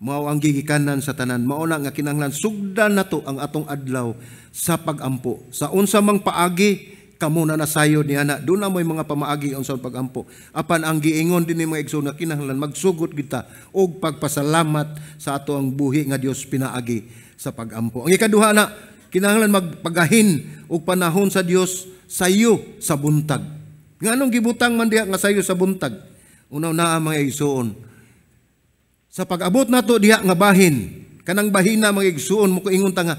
mao ang gigikanan sa tanan. Mao na nga kinahanglan sugdan nato ang atong adlaw sa pagampo. Sa unsa mang paagi, kamo na nasayod ni ana. Duna mo'y mga pamaagi unsa pagampo. Apan ang giingon din ni, mga igsoon, nga kinahanglan magsugod kita og pagpasalamat sa ato ang buhi nga Dios pinaagi sa pagampo. Ang ikaduha na kinahanglan magpagahin og panahon sa Dios, sayo sa buntag. Nganong gibutang man diha nga sayo sa buntag? Una na, mga igsoon, sa pag-abot nato diha nga bahin, kanang bahina, mga igsuon, mo ingon ta nga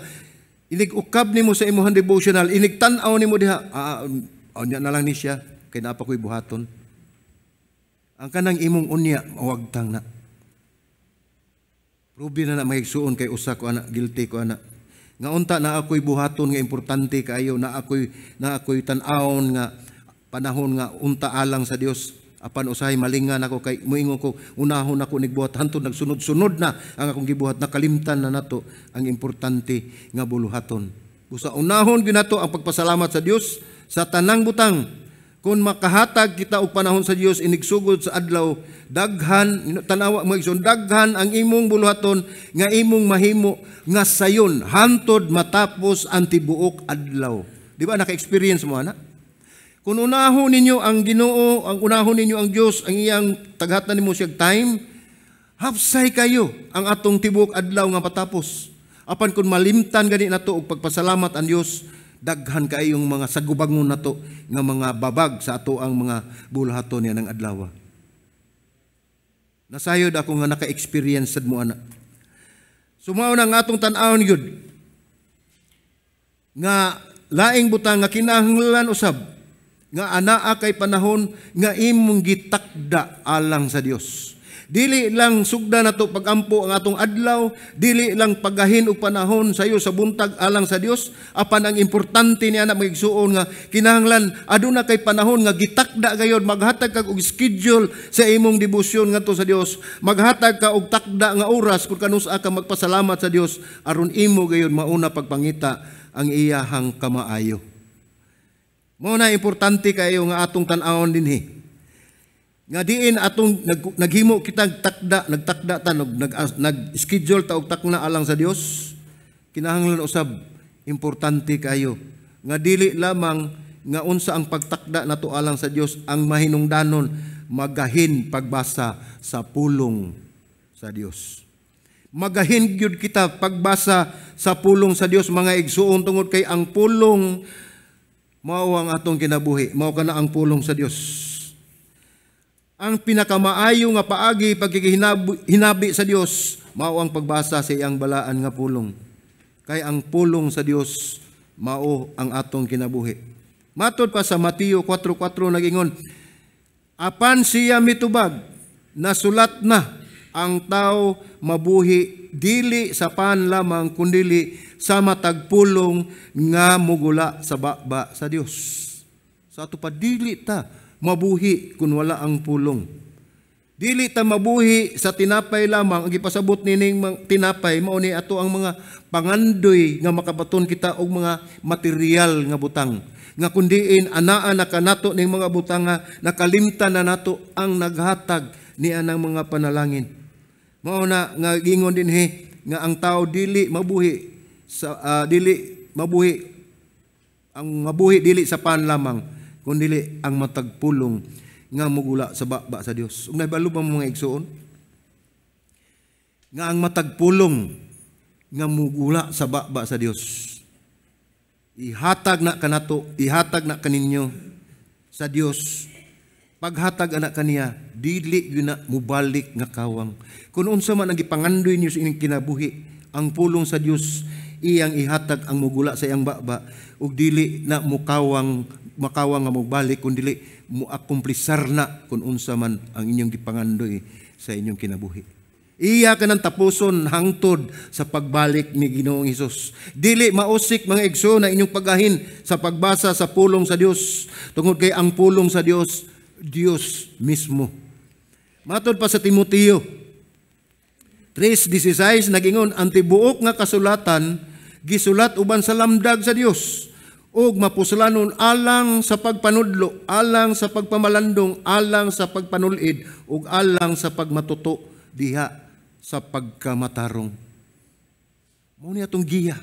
inig ukab nimo sa imong devotional, inig tan-aw nimo diha, unya na lang ni siya kay naa pa ko'y buhaton. Ang kanang imong unya, mawagtang na. Probi na na, mga igsuon, kay usa ko ana, guilty ko ana. Nga unta na ako'y buhaton nga importante kaayo, na ako'y tan-awon nga panahon nga unta alang sa Dios. Apan usahay malingan ako kay muingon ko unahon ako nigbuhat, hantod nagsunod-sunod na ang akong gibuhat, nakalimtan na nato ang importante nga buluhaton. Busa unahon gyud nato ang pagpasalamat sa Dios sa tanang butang. Kung makahatag kita og panahon sa Dios inigsugod sa adlaw, daghan, tanawa mga igsoon, daghan ang imong buluhaton nga imong mahimo nga sayon hantod matapos ang tibuok adlaw. Di ba naka-experience mo ana? Kung unahon ninyo ang Ginoo, ang unahon ninyo ang Dios, ang iyang taghatan nimo siya time, hapsay kayo ang atong tibuok adlaw nga patapos. Apan kung malimtan gani nato og pagpasalamat ang Dios, daghan kaayong mga sagubangon nato nga mga babag sa ato ang mga buluhaton niya ng adlaw. Nasayod ako nga naka-experience sad mo ana. So mao na nga atong tan-awon gyud nga laing butang nga kinahanglan usab nga anaa kay panahon nga imong gitakda alang sa Dios. Dili lang sugda nato pagampo ang atong adlaw, dili lang pagahin og panahon sayo sa buntag alang sa Dios, apan ang importante niya na mga igsuon nga kinahanglan aduna kay panahon nga gitakda gayod, maghatag kag og schedule sa imong debosyon ngadto sa Dios, maghatag ka og takda nga oras kung kanus-a ka magpasalamat sa Dios aron imo gayod mauna pagpangita ang iyahang kamaayo. Mao na importante kayo nga atong tan-awon dinhi. Nga diin atong naghimo kita takda, nagtakda ta nag-schedule ta og takna alang sa Dios. Kinahanglan usab importante kayo nga dili lamang nga unsa ang pagtakda nato alang sa Dios ang mahinungdanon, magahin pagbasa sa pulong sa Dios. Magahin gyud kita pagbasa sa pulong sa Dios, mga igsuon, tungod kay ang pulong mao ang atong kinabuhi, mao kana ang pulong sa Dios. Ang pinakamaayo nga paagi pagkikihinabi sa Dios mao ang pagbasa sa iyang balaan nga pulong. Kay ang pulong sa Dios mao ang atong kinabuhi. Matod pa sa Mateo 4:4 nagingon, "Apan siya mitubag, nasulat na, ang tao mabuhi dili sa pan lamang kundili sa matag pulong nga mugula sa baba sa Dios." Sa ato pa, dili ta mabuhi kung wala ang pulong. Dili ta mabuhi sa tinapay lamang. Ang gipasabot nining tinapay mao ni ato ang mga pangandoy nga makabaton kita og mga material nga butang. Nga kundiin anaa na kanato ning mga butang nga nakalimtan na nato ang naghatag ni anang mga panalangin. Mao na nga gingon dinhi nga ang tao dili mabuhi sa dili mabuhi, ang mabuhi dili sa pan lamang kundi ang matag pulong nga mugula sa baba sa Dios. Ug nahibalo ba mo, mga igsuon, nga ang matag pulong nga mugula sa baba sa Dios, ihatag na kanato, ihatag na kaninyo sa Dios? Paghatag ana kaniya, dili gyud na mubalik nga kawang. Kung unsa man ang gipangandoy niyo sa inyong kinabuhi, ang pulong sa Dios iyang ihatag ang mugula sa iyang baba ug dili na mukawang, makawang nga mobalik kun dili moakomplisar na kung unsa man ang inyong gipangandoy sa inyong kinabuhi. Iya ka ng tapuson hangtod sa pagbalik ni Ginoong Hesus. Dili mausik, mga igsoon, na inyong pagahin sa pagbasa sa pulong sa Dios tungod kay ang pulong sa Dios, Dios mismo. Matod pa sa Timoteo 3:16 nagingon, "Ang tibuok nga kasulatan gisulat uban sa lamdag sa Dios ug mapuslanon alang sa pagpanudlo, alang sa pagpamalandong, alang sa pagpanulid ug alang sa pagmatuto diha sa pagkamatarong." Mao ni atong giya.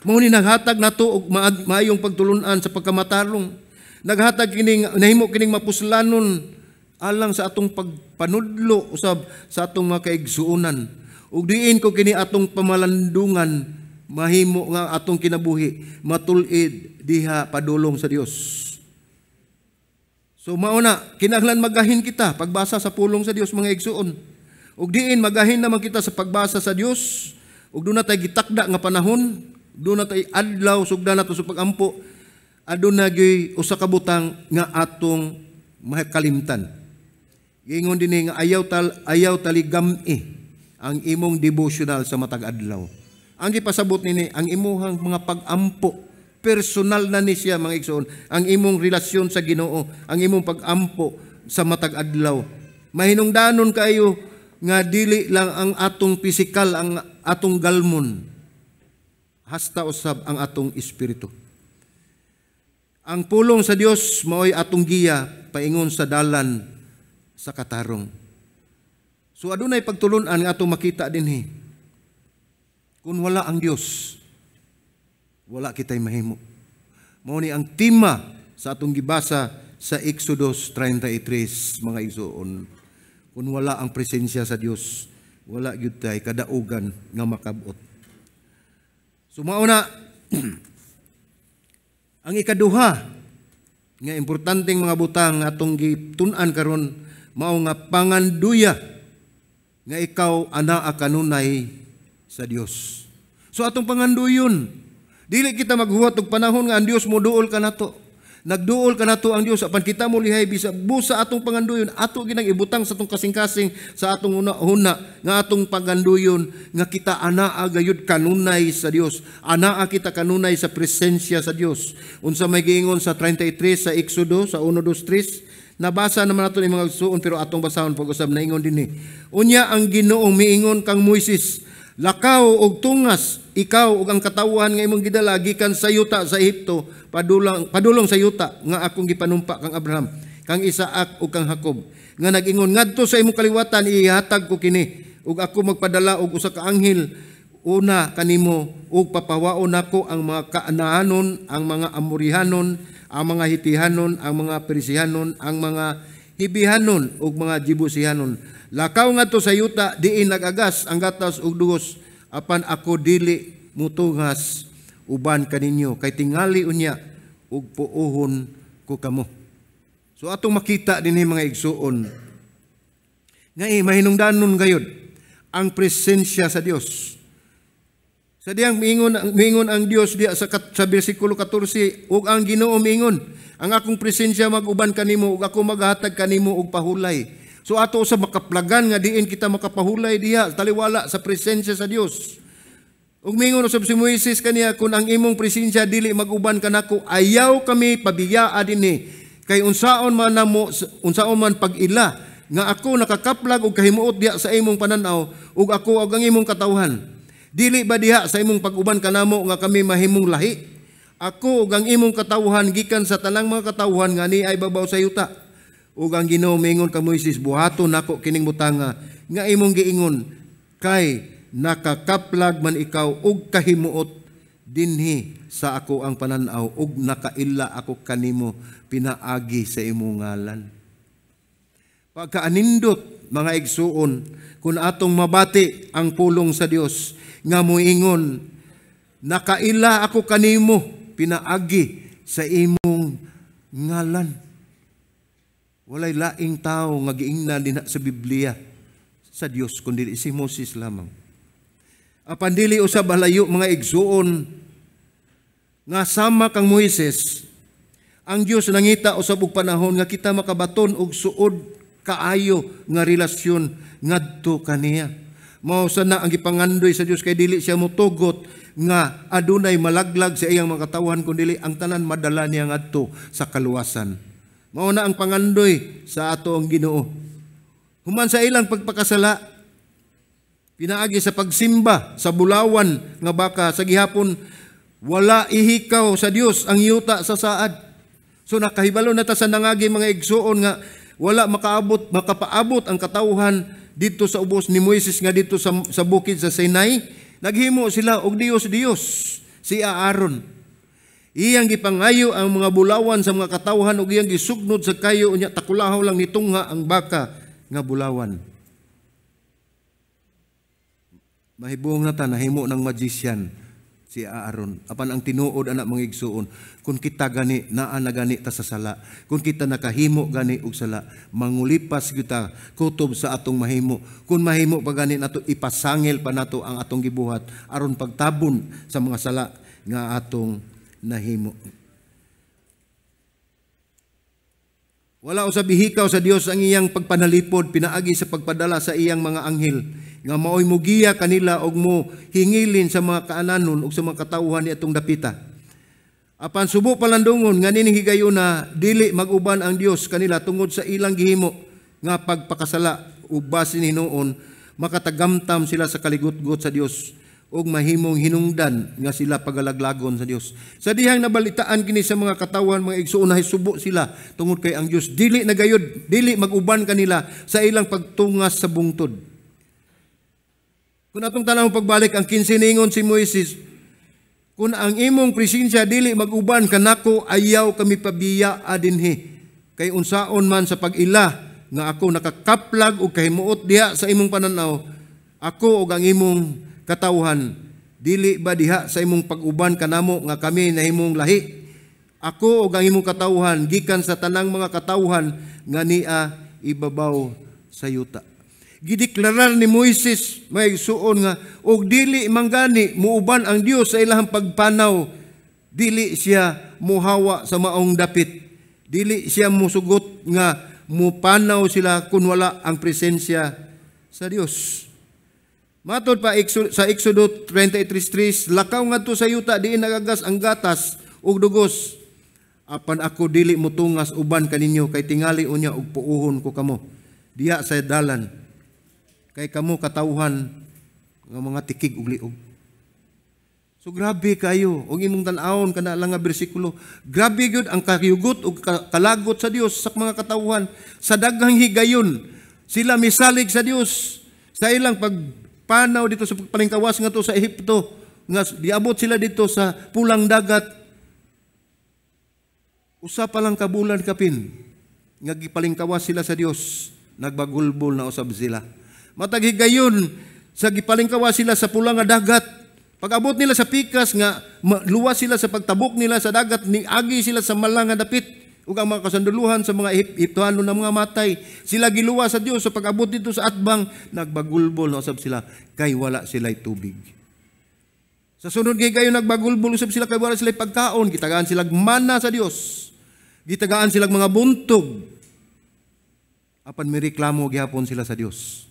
Mao ni naghatag nato og maayong pagtulunan sa pagkamatarong. Naghatag kining, nahimo kining mapuslanon alang sa atong pagpanudlo usab sa atong mga kaigsuonan. Ug diin ko kini atong pamalandungan, mahimo nga atong kinabuhi matul-id diha padulong sa Dios. So mao na kinahanglan magahin kita pagbasa sa pulong sa Dios, mga igsuon. Ug diin magahin naman kita sa pagbasa sa Dios ug duna tay gitakda nga panahon, duna tay adlaw sugdan nato sa pagampo, aduna gyuy usa ka butang nga atong makalimtan. Giingon dinhi nga ayaw taligam-i ang imong devotional sa matag adlaw. Ang gipasabot nini ang imuhang mga pag-ampo, personal na ni siya, mga igsoon, ang imong relasyon sa Ginoo, ang imong pag-ampo sa matag adlaw. Mahinungdanon kayo nga dili lang ang atong pisikal, ang atong galmon, hasta usab ang atong espiritu. Ang pulong sa Dios maoy atong giya paingon sa dalan sa katarong. So adunay pagtulun-an nga atong makita dinhi. Kung wala ang Dios, wala kitay mahimo. Mao ni ang tema sa atong gibasa sa Exodus 33, mga igsoon. Kung wala ang presensya sa Dios, wala gyud tay kadaugan nga makabot. So mao na ang ikaduha nga importanteng mga butang nga atong gitun-an karon, mao nga panganduya nga ikaw anaa kanunay sa Dios. So atong panganduyon, dili kita maghuwat og panahon nga ang Dios moduol kanato. Nagduol kanato ang Dios apan kita mo lihay bisa busa atong panganduyon, ato ginang ibutang sa atong kasing-kasing, sa atong huna nga atong panganduyon nga kita anaa gayud kanunay sa Dios. Anaa kita kanunay sa presensya sa Dios. Unsa may giingon sa 33 sa Exodo sa 1, 2, 3, nabasa naman nato ni mga suon, pero atong basahon pag-usab, naingon dinhi. Unya ang Ginoo miingon kang Moises, "Lakaw og tungas ikaw ug ang katawhan nga imong gidala gikan sa yuta sa Ehipto padulong padulong sa yuta nga akong gipanumpa kang Abraham, kang Isaac ug kang Jacob, nga nag-ingon, 'Ngadto sa imong kaliwatan ihatag ko kini.' Ug ako magpadala og usa ka anghel una kanimo ug papawaon nako ang mga Kaanaanon, ang mga Amorihanon, ang mga Hitihanon, ang mga Perisihanon, ang mga Hibihanon ug mga Jebusihanon. Lakaw ngadto sa yuta diin nagagas ang gatas ug dugos, apan ako dili mutungas uban kaninyo kay tingali unya ug puohon ko kamo." So atong makita dinhi, mga igsuon, nga mahinungdanon gayud ang presensya sa Dios. Sa diyang miingon ang Dios diya sa bersikulo 14, "Ug ang Ginoo miingon, ang akong presensya mag-uban kanimo ug ako maghatag kanimo og pahulay." So ato sa makaplagan nga diin kita makapahulay diha taliwala sa presensya sa Dios. Ug miingon usab si Moises kaniya, "Kung ang imong presensya dili mag-uban kanako, ayaw kami pabiyaa dinhi. Kay unsaon man namo, unsaon man pag-ila nga ako nakakaplag og kahimuot diha sa imong pananaw ug ako ug ang imong katawhan? Dili ba diha sa imong pag-uban kanamo nga kami mahimong lahi? Ako ug ang imong katawhan gikan sa tanang mga katawhan nga niay babaw sa yuta." Ug ang Ginoo miingon kang Moises, "Buhaton nako kining butanga nga imong giingon kay nakakaplag man ikaw og kahimuot dinhi sa ako ang pananaw ug nakaila ako kanimo pinaagi sa imong ngalan." Pagkaanindot, mga igsuon, kung atong mabati ang pulong sa Dios nga moingon, "Nakaila ako kanimo pinaagi sa imong ngalan." Walay laing tao nga giingnan dinha sa Biblia sa Dios kundi si Moses lamang. Apan dili usab halayo, mga igsuon, nga sama kang Moises, ang Dios nangita usab og panahon nga kita makabaton og suod kaayo nga relasyon ngadto kaniya. Mao sana ang gipangandoy sa Dios kay dili siya motugot nga adunay malaglag sa iyang mga katawhan kun dili ang tanan madala niya ngadto sa kaluwasan. Mao na ang pangandoy sa ato ang Ginoo. Human sa ilang pagpakasala, pinaagi sa pagsimba sa bulawan nga baka, sa gihapon wala ihikaw sa Dios ang yuta sa saad. So nakahibalo na ta sa nangagi, mga igsuon, nga wala makapaabot ang katawhan dito sa ubos ni Moises nga dito sa bukid sa Sinai. Naghimo sila og Dios-Dios si Aaron. Iyang gipangayo ang mga bulawan sa mga katawhan ug iyang gisugnod sa kayo, unya takulahaw lang nitungha ang baka nga bulawan. Mahibong na ta nahimo ng magician si Aaron. Apan ang tinuod ana, mga igsuon, kung kita gani naa na gani ta sa sala, kung kita nakahimo gani og sala, mangulipas kita kutob sa atong mahimo. Kung mahimo pa gani nato, ipasangil pa nato ang atong gibuhat aron pagtabon sa mga sala nga atong nahimo. Wala usab ihikaw sa Dios ang iyang pagpanalipod pinaagi sa pagpadala sa iyang mga anghel nga maoy mugiya kanila og mo hingilin sa mga kaananon ug sa mga katawhan ni atong dapita. Apan subo palandungon nga nining higayuna dili mag-uban ang Dios kanila tungod sa ilang gihimo nga pagpakasala ug basin hinuon makatagamtam sila sa kaligutgot sa Dios ug mahimong hinungdan nga sila pagalaglagon sa Dios. Sa dihang nabalitaan kini sa mga katawhan, mga igsuon, subo sila tungod kay ang Dios dili na gayud, dili mag-uban kanila sa ilang pagtungas sa bungtod. Kung atong tan-awon pagbalik ang 15, ningon si Moises, "Kung ang imong presensya dili mag-uban kanako, ayaw kami pabiya dinhi. Kay unsaon man sa pag-ila nga ako nakakaplag og kahimuot diha sa imong pananaw, ako ug ang imong katawhan, dili ba diha sa imong pag-uban kanamo nga kami nahimong lahi? Ako ug ang imong katawhan gikan sa tanang mga katawhan nga nia ibabaw sa yuta." Gideklarar ni Moises, mga igsuon, nga og dili manggani muuban ang Dios sa ilahang pagpanaw, dili siya muhawa sa maong dapit. Dili siya musugot nga mupanaw sila kung wala ang presensya sa Dios. Matod pa sa Exodo 33:3, "Lakaw ngadto sa yuta diin nagagas ang gatas ug dugos. Apan ako dili mutungas uban kaninyo kay tingali unya og puohon ko kamo diha sa dalan. Kay kamo katawhan nga mga tikig ug liog." So grabe kayo og imong tan-awon kana lang nga bersikulo. Grabe gyud ang kayugot ug kalagot sa Dios sa mga katawhan sa daghang higayon. Sila misalig sa Dios sa ilang pagpanaw dito sa pagpalingkawas nga to sa Ehipto, nga diabot sila dito sa Pulang Dagat. Usa pa lang ka bulan kapin nga gipalingkawas sila sa Dios, nagbagulbol na usab sila. Matag higayon sa gipalingkawas sila sa Pulang nga Dagat, pag-abot nila sa pikas nga luwas sila sa pagtabok nila sa dagat, niagi sila sa mala nga dapit ug ang mga kasanduluhan sa mga Ehiptohanon na mga matay. Sila giluwas sa Dios. Sa pag-abot dito sa atbang, nagbagulbol na usab sila kay wala sila'y tubig. Sa sunod kay kayo, nagbagulbol usab sila kay wala sila'y pagkaon. Gitagaan sila mana sa Dios. Gitagaan sila mga buntog. Apan may reklamo gihapon sila sa Dios.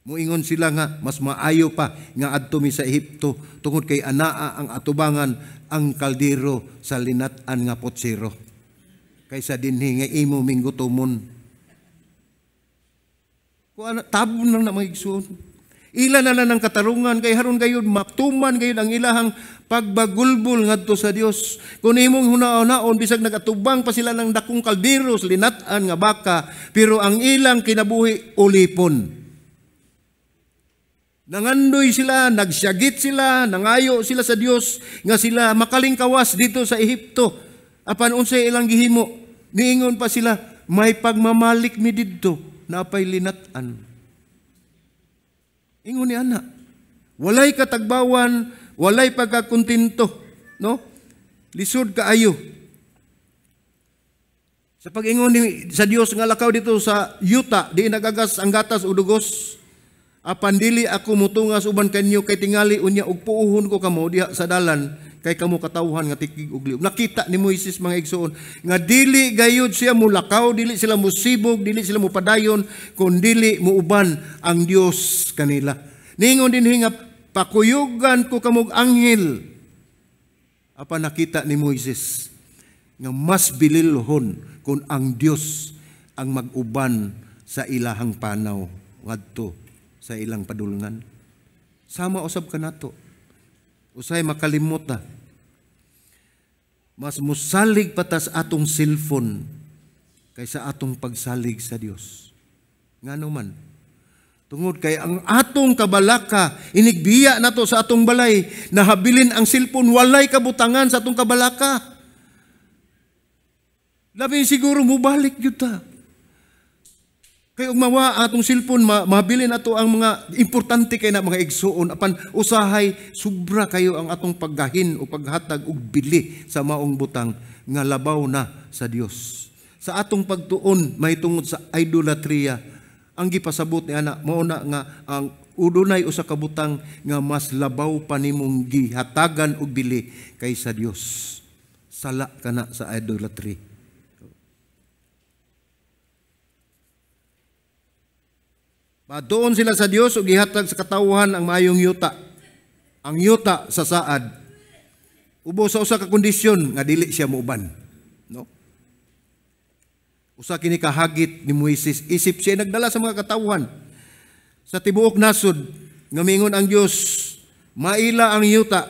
Muingon sila nga mas maayo pa nga adto mi sa Ehipto tungod kay anaa ang atubangan ang kaldero sa linat-an nga potsero kaysa dinhi nga imo minggutomon. Kuan tabon lang na, mga igsoon. Ila na lang ang katarungan kay haron gayud matuman gayud ang ilahang pagbagulbol ngadto sa Dios. Kung imong hunaon bisag nagatubang pa sila ng dakong kaldero sa linat-an nga baka, pero ang ilang kinabuhi ulipon. Nangandoy sila, nagsyagit sila, nangayo sila sa Dios nga sila makalingkawas dito sa Ehipto. Apan unsay ilang gihimo? Niingon pa sila, "May pagmamalik mi didto, napay linat-an." Ingon ni ana. Walay katagbawan, walay pagkakontento, no? Lisod kaayo. Sa pag-ingon ni sa Dios nga lakaw dito sa yuta, di nagagas ang gatas o dugos. Apan dili ako mutungas uban kanyo kay tingali unya og puohon ko kamo diha sa dalan kay kamo katawhan nga tikig og liog. Nakita ni Moises, mga igsoon, nga dili gayud siya mulakaw, dili sila musibog, dili sila mupadayon kun dili muuban ang Dios kanila. Ningon dinhi nga pakuyugan ko kamog anghel. Apan nakita ni Moises nga mas bililhon kung ang Dios ang mag-uban sa ilahang panaw ngadto sa ilang padulngan. Sama usab kanato. Usay makalimot na. Mas musalig pa ta sa atong cellphone kaysa atong pagsalig sa Dios. Ngano man? Tungod kay ang atong kabalaka, inigbiya nato sa atong balay, nahabilin ang cellphone, walay kabutangan sa atong kabalaka. Labi siguro mubalik gyud ta. Kay ug mawa atong cellphone, mabilin ato ang mga importante kay na, mga igsuon, apan usahay sobra kayo ang atong paggahin o paghatag og bili sa maong butang nga labaw na sa Dios. Sa atong pagtuon mahitungod sa idolatria, ang gipasabot ni ana mao na nga ang udunay usa ka butang nga mas labaw pa nimong gihatagan og bili kaysa Dios. Sala kana sa idolatry. Paduon sila sa Dios ug gihatag sa katawhan ang maayong yuta. Ang yuta sa saad. Ubos sa usa ka kondisyon nga dili siya muuban. No? Usa kini kahagit ni Moises, isip siya nagdala sa mga katawhan sa tibuok nasod nga mingon ang Dios, maila ang yuta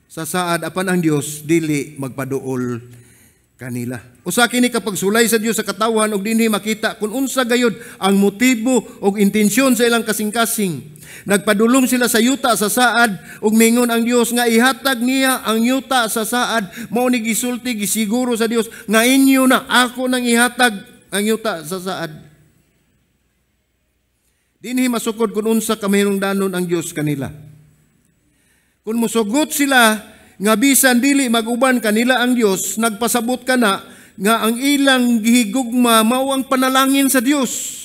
sa saad, apan ang Dios dili magpaduol kanila. Usa kini kapagsulay sa Dios sa katawhan og dinhi makita kung unsa gayud ang motibo og intensyon sa ilang kasing-kasing. Nagpadulong sila sa yuta sa saad ug mingon ang Dios nga ihatag niya ang yuta sa saad. Mao ni gisulti, gisiguro sa Dios nga inyo na, ako nang ihatag ang yuta sa saad. Dinhi masukod kung unsa kamahinungdanon ang Dios kanila. Kung musugot sila nga bisan dili mag-uban kanila ang Dios, nagpasabot kana nga ang ilang gihigugma mao ang panalangin sa Dios.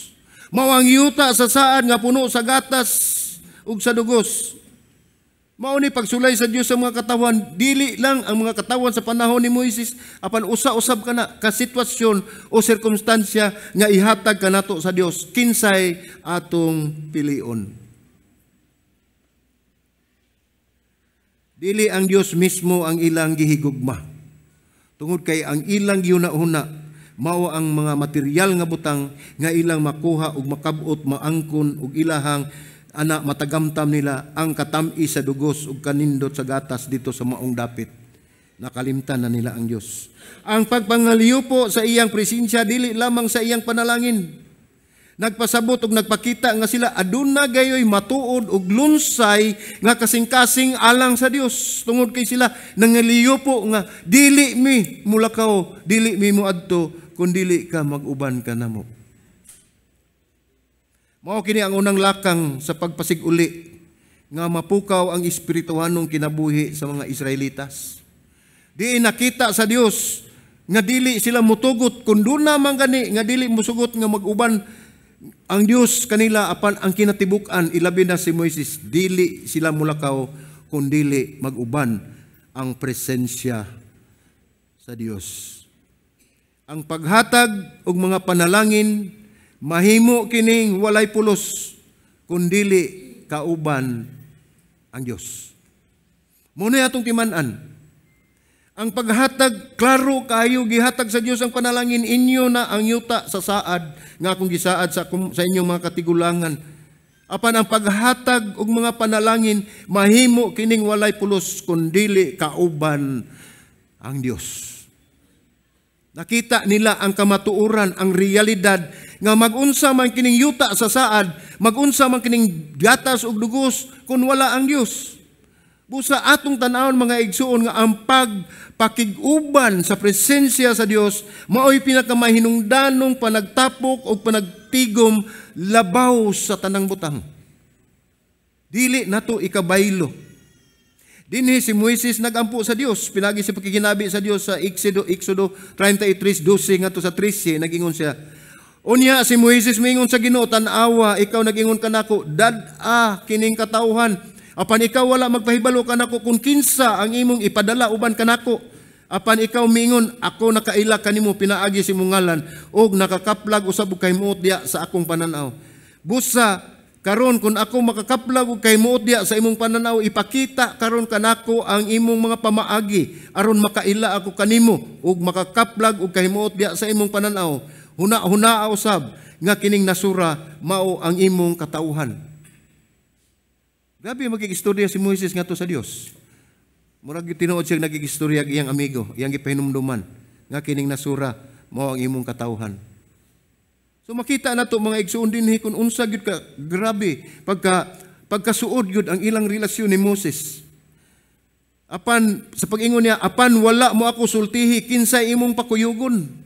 Mao ang yuta sa saad nga puno sa gatas ug sa dugos. Mao ni pagsulay sa Dios sa mga katawan, dili lang ang mga katawan sa panahon ni Moises, apan usa-usab kana ka sitwasyon o sirkumstansya nga ihatag kanato sa Dios, kinsay atong pilion. Dili ang Dios mismo ang ilang gihigugma. Tungod kay ang ilang gihuna-huna mao ang mga material nga butang nga ilang makuha ug makabot, maangkon ug ilahang ana matagamtam nila ang katami sa dugos ug kanindot sa gatas dito sa maong dapit. Nakalimtan na nila ang Dios. Ang pagpangaliw sa iyang presensya dili lamang sa iyang panalangin. Nagpasabot og nagpakita nga sila aduna gayoy matuod og lunsay nga kasing-kasing alang sa Dios, tungod kay sila nangaliyo po nga dili mi mulakaw, dili mi moadto kun dili ka mag-uban kanamo. Mao kini ang unang lakang sa pagpasig-uli nga mapukaw ang espirituhanong kinabuhi sa mga Israelitas. Di nakita sa Dios nga dili sila mutugot, kun duna man gani nga dili musugot nga mag-uban ang Dios kanila, apan ang kinatibuk-an ilabi na si Moises, dili sila mulakaw kun dili mag-uban ang presensya sa Dios. Ang paghatag og mga panalangin mahimo kining walay pulos kun dili kauban ang Dios. Muna atong timan-an. Ang paghatag, klaro kayo gihatag sa Dios ang panalangin, inyo na ang yuta sa saad nga akong gisaad sa inyong mga katigulangan. Apan ang paghatag og mga panalangin mahimo kining walay pulos kun dili kauban ang Dios. Nakita nila ang kamatuoran, ang realidad nga magunsa man kining yuta sa saad, magunsa man kining gatas ug dugos kun wala ang Dios. Busa atong tan-awon mga igsuon nga ang pagpakig-uban sa presensya sa Dios maoy pinakamahinungdanong panagtapok o panagtigom labaw sa tanang butang. Dili nato ikabaylo. Dinhi si Moises nagampo sa Dios, pinagi sa pakiginabi sa Dios sa Exodo 33:12 ngadto sa 13, nagingon siya. Unya si Moises mingon sa Ginoo, tan-awa, ikaw nagingon kanako, dad-a kining katawhan. Apan ikaw wala magpahibalo kanako kung kinsa ang imong ipadala uban kanako. Apan ikaw mingon, ako nakaila kanimo pinaagi si imong ngalan og nakakaplag usab og kahimuot diya sa akong pananaw. Busa karon kun ako makakaplag og kahimuot diya sa imong pananaw, ipakita karon kanako ang imong mga pamaagi aron makaila ako kanimo ug makakaplag og kahimuot diya sa imong pananaw. Huna-huna usab nga kining nasura mao ang imong katawhan. Grabe magigistorya si Moises ngadto sa Dios. Murag tinuod siya nagigistorya iyang amigo, iyang gipahinumduman nga kining nasura mao ang imong katawhan. So makita nato mga igsuon dinhi kung unsa gyud ka grabe pagkasuod gyud ang ilang relasyon ni Moses. Apan sa pag-ingon niya, apan wala mo ako sultihi kinsay imong pakuyugon.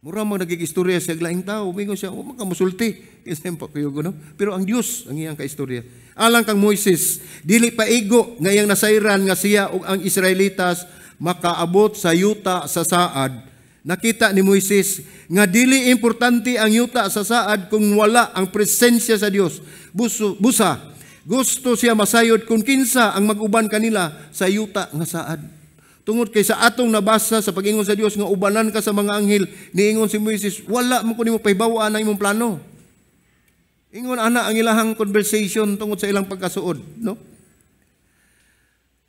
Mura mo nagigistorya siya laing tao, mingon siya, oh, makamusulti kinsay imong pakuyugon, no? Pero ang Dios ang iyang kaistorya. Alang kang Moises, dili paigo nga iyang nasayran nga siya ug ang Israelitas makaabot sa yuta sa saad. Nakita ni Moises nga dili importante ang yuta sa saad kung wala ang presensya sa Dios. Busa, gusto siya masayod kung kinsa ang mag-uban kanila sa yuta nga saad. Tungod kay sa atong nabasa sa pag-ingon sa Dios nga ubanan ka sa mga anghel, niingon si Moises, wala man ko nimo pahibawaan ang imong plano. Ingon ana ang ilahang conversation tungod sa ilang pagkasuod, no?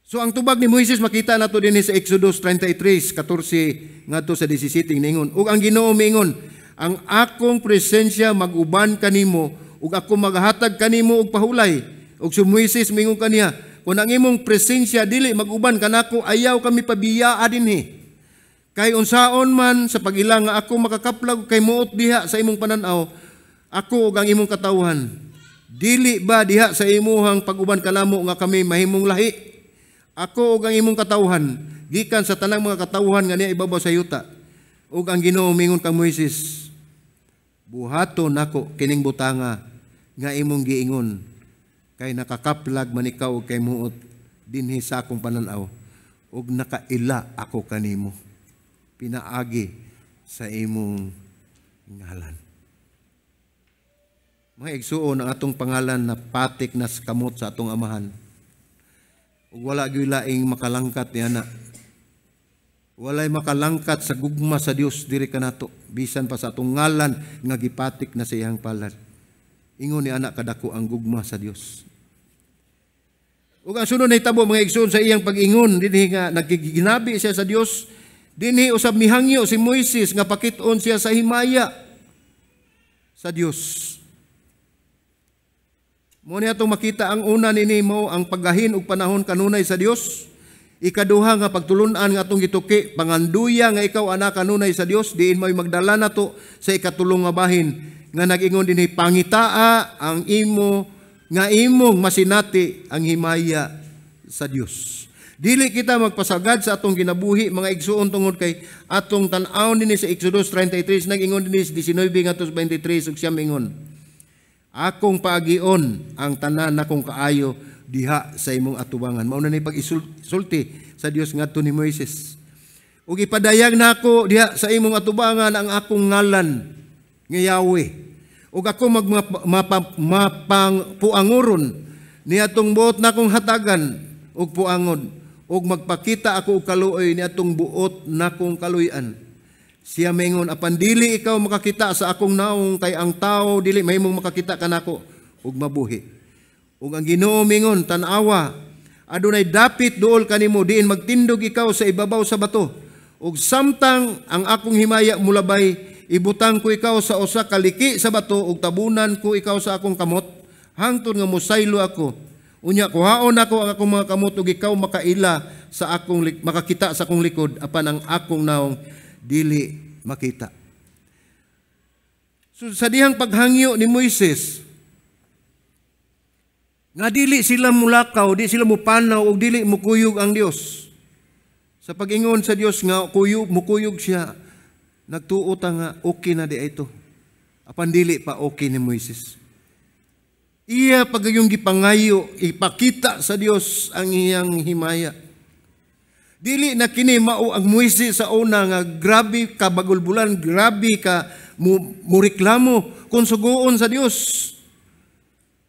So ang tubag ni Moises makita nato dinhi sa Exodus 33:14 ngadto sa 17, ningon, "Ug ang Ginoo miingon, ang akong presensya mag-uban kanimo ug ako maghatag kanimo og pahulay." Ug si Moises mingon kaniya, "Kung ang imong presensya dili mag-uban kanako, ayaw kami pabiyaa dinhi. Kay unsaon man sa pag-ila nga ako makakaplag kay muot diha sa imong pananaw, ako ug ang imong katawhan? Dili ba diha sa imuhang pag-uban kanamo nga kami mahimong lahi? Ako ug ang imong katawhan gikan sa tanang mga katawhan nga niya ibabaw sa yuta." Ug ang Ginoo mingon kang Moises, "Buhaton nako kining butanga nga imong giingon, kay nakakaplag man ikaw og kay muot dinhi sa akong pananaw ug nakaila ako kanimo pinaagi sa imong ngalan." Mga igsuon, ang atong pangalan na patik na sa kamot sa atong amahan. Ug wala gyud laing makalangkat ni ana. Walay makalangkat sa gugma sa Dios diri kanato, bisan pa sa atong ngalan nga gipatik na sa iyang palad. Ingon ni ana kadako ang gugma sa Dios. Ug ang sunod na hitabo, mga igsoon, sa iyang pag-ingon dinhi nga nagkiginabi siya sa Dios, dinhi usab mihangyo si Moises nga pakit-on siya sa himaya sa Dios. Mo ni atong makita ang una nini mo ang paggahin og panahon kanunay sa Dios. Ikaduha nga pagtulun-an nga atong gituki, panganduya nga ikaw anak kanunay sa Dios, diin mo'y magdala nato sa ikatulong nga bahin nga nag-ingon dinhi, pangitaa ang imo nga imong masinati ang himaya sa Dios. Dili kita magpasagad sa atong ginabuhi, mga igsuon, tungod kay atong tan-awon dinhi sa Exodus 33, nag-ingon dinhi 19 ngadto 23 ug siya mingon, "Akong paagion ang tanan nakong kaayo diha sa imong atubangan." Mao na ni pag-isulti sa Dios ngadto ni Moises. "Ug ipadayag nako diha sa imong atubangan ang akong ngalan nga Yahweh. Ug ako magmapangpuangoron niadtong buot nakong hatagan og puangon, ug magpakita ako og kaluoy niadtong buot nakong kaluy-an." Siya maingon, "Apan dili ikaw makakita sa akong naong, kay ang tao dili mahimong makakita kanako ug mabuhi." Ug ang Ginoo mingon, "Tan-awa, adunay dapit duol kanimo diin magtindog ikaw sa ibabaw sa bato. Ug samtang ang akong himaya mulabay, ibutang ko ikaw sa usa ka liki sa bato ug tabunan ko ikaw sa akong kamot hangtod nga mosaylo ako. Unya kuhaon nako ang akong mga kamot ug ikaw makaila sa akong makakita sa akong likod, apan ang akong naong dili makita." So sa dihang paghangyo ni Moises nga dili sila mulakaw, di sila mupanaw ug dili mukuyog ang Dios. Sa pag-ingon sa Dios nga kuyog, mukuyog siya, nagtuo ta nga okay na di ito. Apan dili pa okay ni Moises. Iya pagayong gipangayo, ipakita sa Dios ang iyang himaya. Dili na kini mao ang Moises sa una nga grabe ka bagulbulan, grabe ka mureklamo kung suguon sa Dios.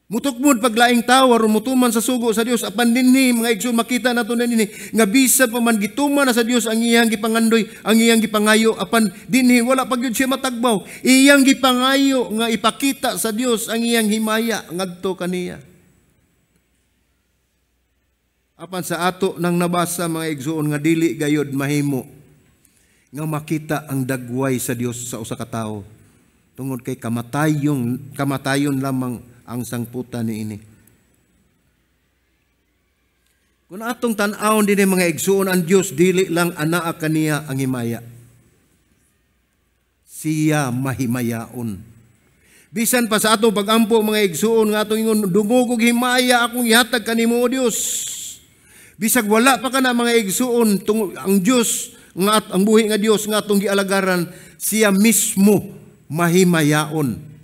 Mutukmod paglaing tawo aron mutuman sa sugo sa Dios. Apan dinhi, mga igsoon, makita nato na dinhi nga bisan pa man gituman na sa Dios ang iyang gipangandoy, ang iyang gipangayo, apan dinhi wala pa gyud siya matagbaw. Iyang gipangayo nga ipakita sa Dios ang iyang himaya ngadto kaniya. Apan sa ato nang nabasa, mga igsoon, nga dili gayod mahimo nga makita ang dagway sa Dios sa usa ka tawo tungod kay kamatayon lamang ang sangputan niini. Kung atong tan-awon dinhi, mga igsuon, ang Dios dili lang anaa kaniya ang himaya. Siya mahimayaon. Bisan pa sa atong pagampo, mga igsuon, nga atong ingon, "Dungog og himaya akong ihatag kanimo, o Dios." Bisag wala pa kana, mga igsuon, ang Dios nga ang buhi nga Dios nga atong gialagaran, siya mismo mahimayaon.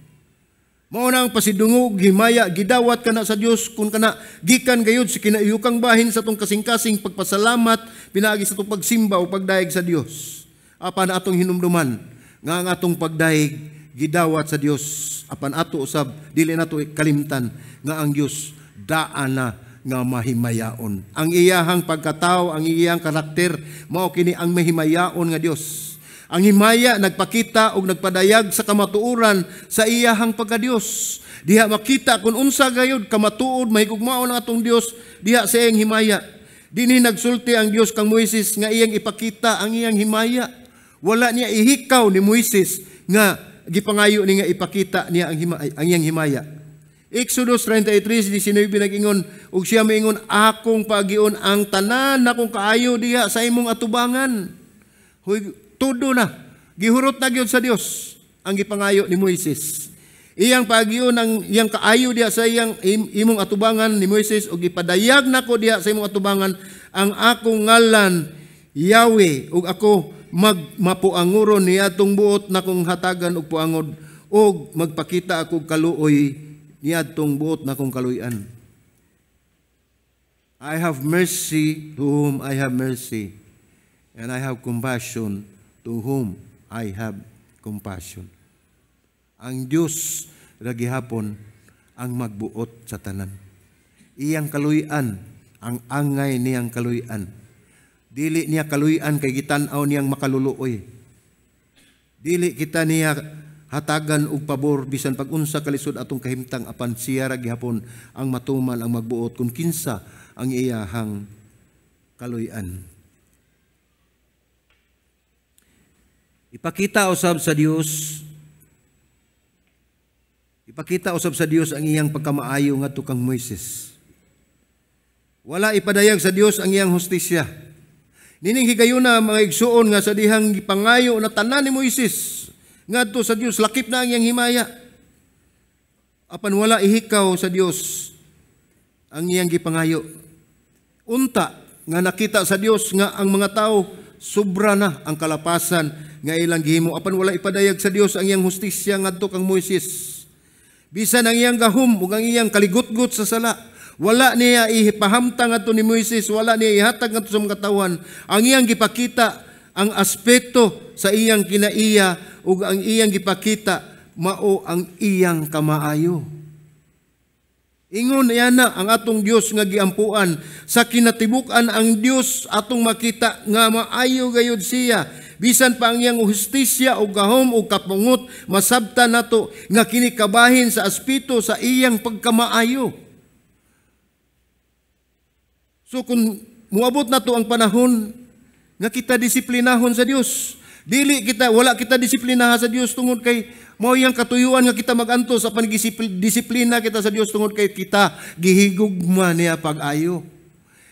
Mao na ang pasidungog himaya gidawat kana sa Dios kun kana gikan gayud sa kinaiyukang bahin sa atong kasing-kasing pagpasalamat pinaagi sa atong pagsimba o pagdayeg sa Dios. Apan atong hinumduman nga ang atong pagdayeg gidawat sa Dios, apan ato usab dili nato kalimtan nga ang Dios daan na nga mahimayaon. Ang iyahang pagkatao, ang iyang karakter, mao kini ang mahimayaon nga Dios. Ang himaya nagpakita og nagpadayag sa kamatuoran sa iyahang pagkadiyos. Diha makita kung unsa gayud kamatuod mahigugmaon ang atong Dios diha sa iyang himaya. Dinhi nagsulti ang Dios kang Moises nga iyang ipakita ang iyang himaya. Wala niya ihikaw ni Moises nga gipangayo ni nga ipakita niya ang iyang himaya. Exodus 33:19 nag-ingon, ug siya miingon, "Akong pagion ang tanan nakong kaayo diha sa imong atubangan." Huy, todo na. Gihurot na gyud sa Dios ang gipangayo ni Moises. Iyang pagion ang iyang kaayo diha sa iyang imong atubangan ni Moises, ug ipadayag nako diha sa imong atubangan ang akong ngalan Yahweh, ug ako magmapuanguron niadtong buot nakong hatagan og puangod, ug magpakita ako kaluoy niadtong buot nakong kaluoyan. I have mercy to whom I have mercy, and I have compassion to whom I have compassion. Ang Dios ra gihapon ang magbuot sa tanan. Iyang kaluy-an, ang angay niyang kaluy-an. Dili niya kaluy-an kay gitan-aw niyang makaluluoy. Dili kita niya hatagan og pabor bisan pag-unsa kalisod atong kahimtang, apan siya ra gihapon ang matuman, ang magbuot kung kinsa ang iyahang kaluy-an. Ipakita usab sa Dios Ipakita usab sa Dios ang iyang pagkamaayo ngadto kang Moises. Wala ipadayag sa Dios ang iyang hustisya. Nining higayuna, mga igsuon, nga sa dihang gipangayo na tanan ni Moises ngadto sa Dios, lakip na ang iyang himaya. Apan wala ihikaw sa Dios ang iyang gipangayo. Unta nga nakita sa Dios nga ang mga tao sobra na ang kalapasan nga ilang gihimo, apan wala ipadayag sa Dios ang iyang hustisya ngadto kang Moises. Bisan ang iyang gahom ug ang iyang kaligutgut sa sala, wala niya ipahamtang ngadto ni Moises, wala niya ihatag ngadto sa mga katawhan. Ang iyang gipakita ang aspeto sa iyang kinaiya, ug ang iyang gipakita mao ang iyang kamaayo. Ingon yana ang atong Dios nga giampuan sa kinatibuk-an, ang Dios atong makita nga maayo gayud siya. Bisan pa ang iyang hustisya o gahom o kapungot, masabtan nato nga kini kabahin sa aspeto sa iyang pagkamaayo. So kung muabot nato ang panahon nga kita disiplinahon sa Dios, dili kita, wala kita disiplinaha sa Dios tungod kay mao iyang katuyuan nga kita magantos, apan disiplina kita sa Dios tungod kay kita gihigugma niya pag-ayo.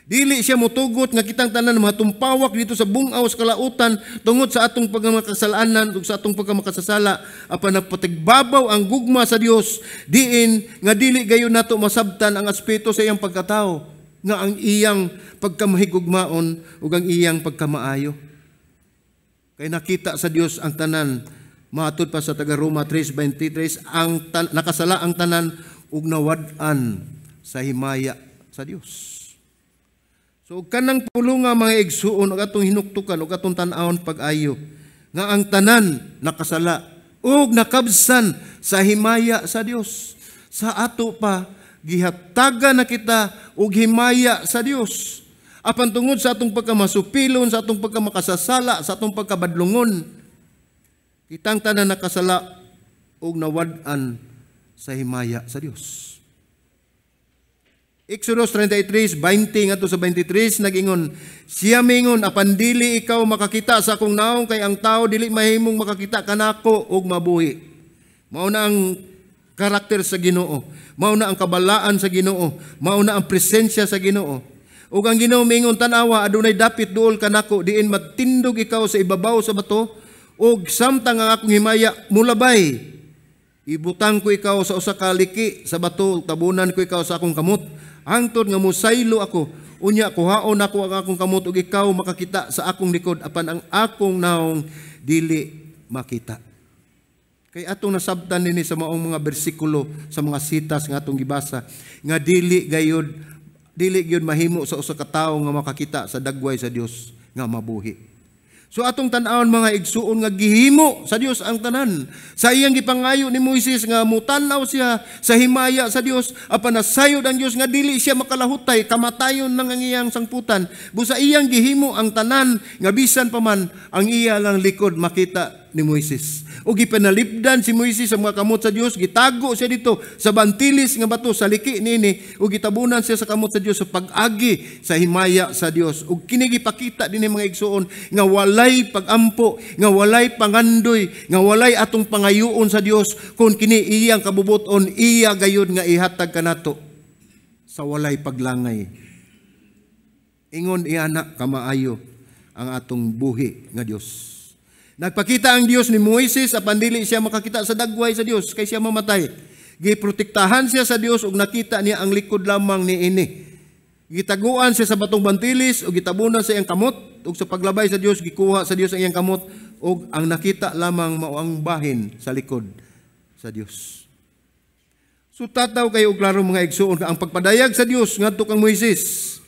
Dili siya motugot nga kitang tanan matumpawak dito sa bungaw sa kalautan tungod sa atong pagkamakasalanan ug sa atong pagkamakasasala, apan nagpatigbabaw ang gugma sa Dios diin nga dili gayon nato masabtan ang aspeto sa iyang pagkatao, nga ang iyang pagkamahigugmaon ug ang iyang pagkamaayo. Kay nakita sa Dios ang tanan, matud pa sa taga Roma 3:23, ang nakasala ang tanan ug nawad-an sa himaya sa Dios. So kanang pulunga, mga igsuon, ug atong hinuktukan ug atong tan-awon pag-ayo nga ang tanan nakasala ug nakabsan sa himaya sa Dios. Sa ato pa gihatagan na kita og himaya sa Dios. Apan tungod sa atong pagkamasupilon, sa atong pagkamakasasala, sa atong pagkabadlungon, kitang tanan nakasala ug nawad-an sa himaya sa Dios. Exodus 33:20 ngadto sa 23 nag-ingon, siya mingon, "Apan dili ikaw makakita sa akong naong, kay ang tao dili mahimong makakita kanako og mabuhi." Mao na ang karakter sa Ginoo, mao na ang kabalaan sa Ginoo, mao na ang presensya sa Ginoo. Ug ang Ginoo mingon, "Tan-awa, adunay dapit duol kanako diin matindog ikaw sa ibabaw sa bato, ug samtang ang akong himaya mulabay, ibutang ko ikaw sa usa ka liki sa bato, tabunan ko ikaw sa akong kamot hangtod nga mosaylo ako. Unya kuhaon nako ang akong kamot ug ikaw makakita sa akong likod, apan ang akong naong dili makita." Kay atong nasabtan nini sa maong mga bersikulo, sa mga sitas nga atong gibasa, nga dili gyud mahimo sa usa ka tawo nga makakita sa dagway sa Dios nga mabuhi. So atong tan-awon, mga igsuon, nga gihimo sa Dios ang tanan. Sa iyang gipangayo ni Moises nga mutan-aw siya sa himaya sa Dios, apan nasayod ang Dios nga dili siya makalahutay, kamatayon lang ang iyang sangputan. Busa iyang gihimo ang tanan nga bisan pa man ang iya lang likod makita ni Moises. O gipanalipdan si Moises sa mga kamot sa Dios, gitago siya dito sa bantilis nga bato sa liki niini ug gitabunan siya sa kamot sa Dios sa pag-agi sa himaya sa Dios. Ug kini gipakita dinhi, mga igsuon, nga walay pagampo, nga walay pangandoy, nga walay atong pangayoon sa Dios kung kini iyang kabubuton, iya gayud nga ihatag kanato sa walay paglangay. Ingon iana kamaayo ang atong buhi nga Dios. Nagpakita ang Dios ni Moises apan dili siya makakita sa dagway sa Dios kay siya mamatay. Giprotektahan siya sa Dios ug nakita niya ang likod lamang ni ini. Gitaguan siya sa batong bantilis ug gitabunan sa iyang kamot, ug sa paglabay sa Dios gikuha sa Dios ang iyang kamot ug ang nakita lamang mao ang bahin sa likod sa Dios. So tataw kayo og klaro, mga igsuon, ang pagpadayag sa Dios ngadto kang Moises,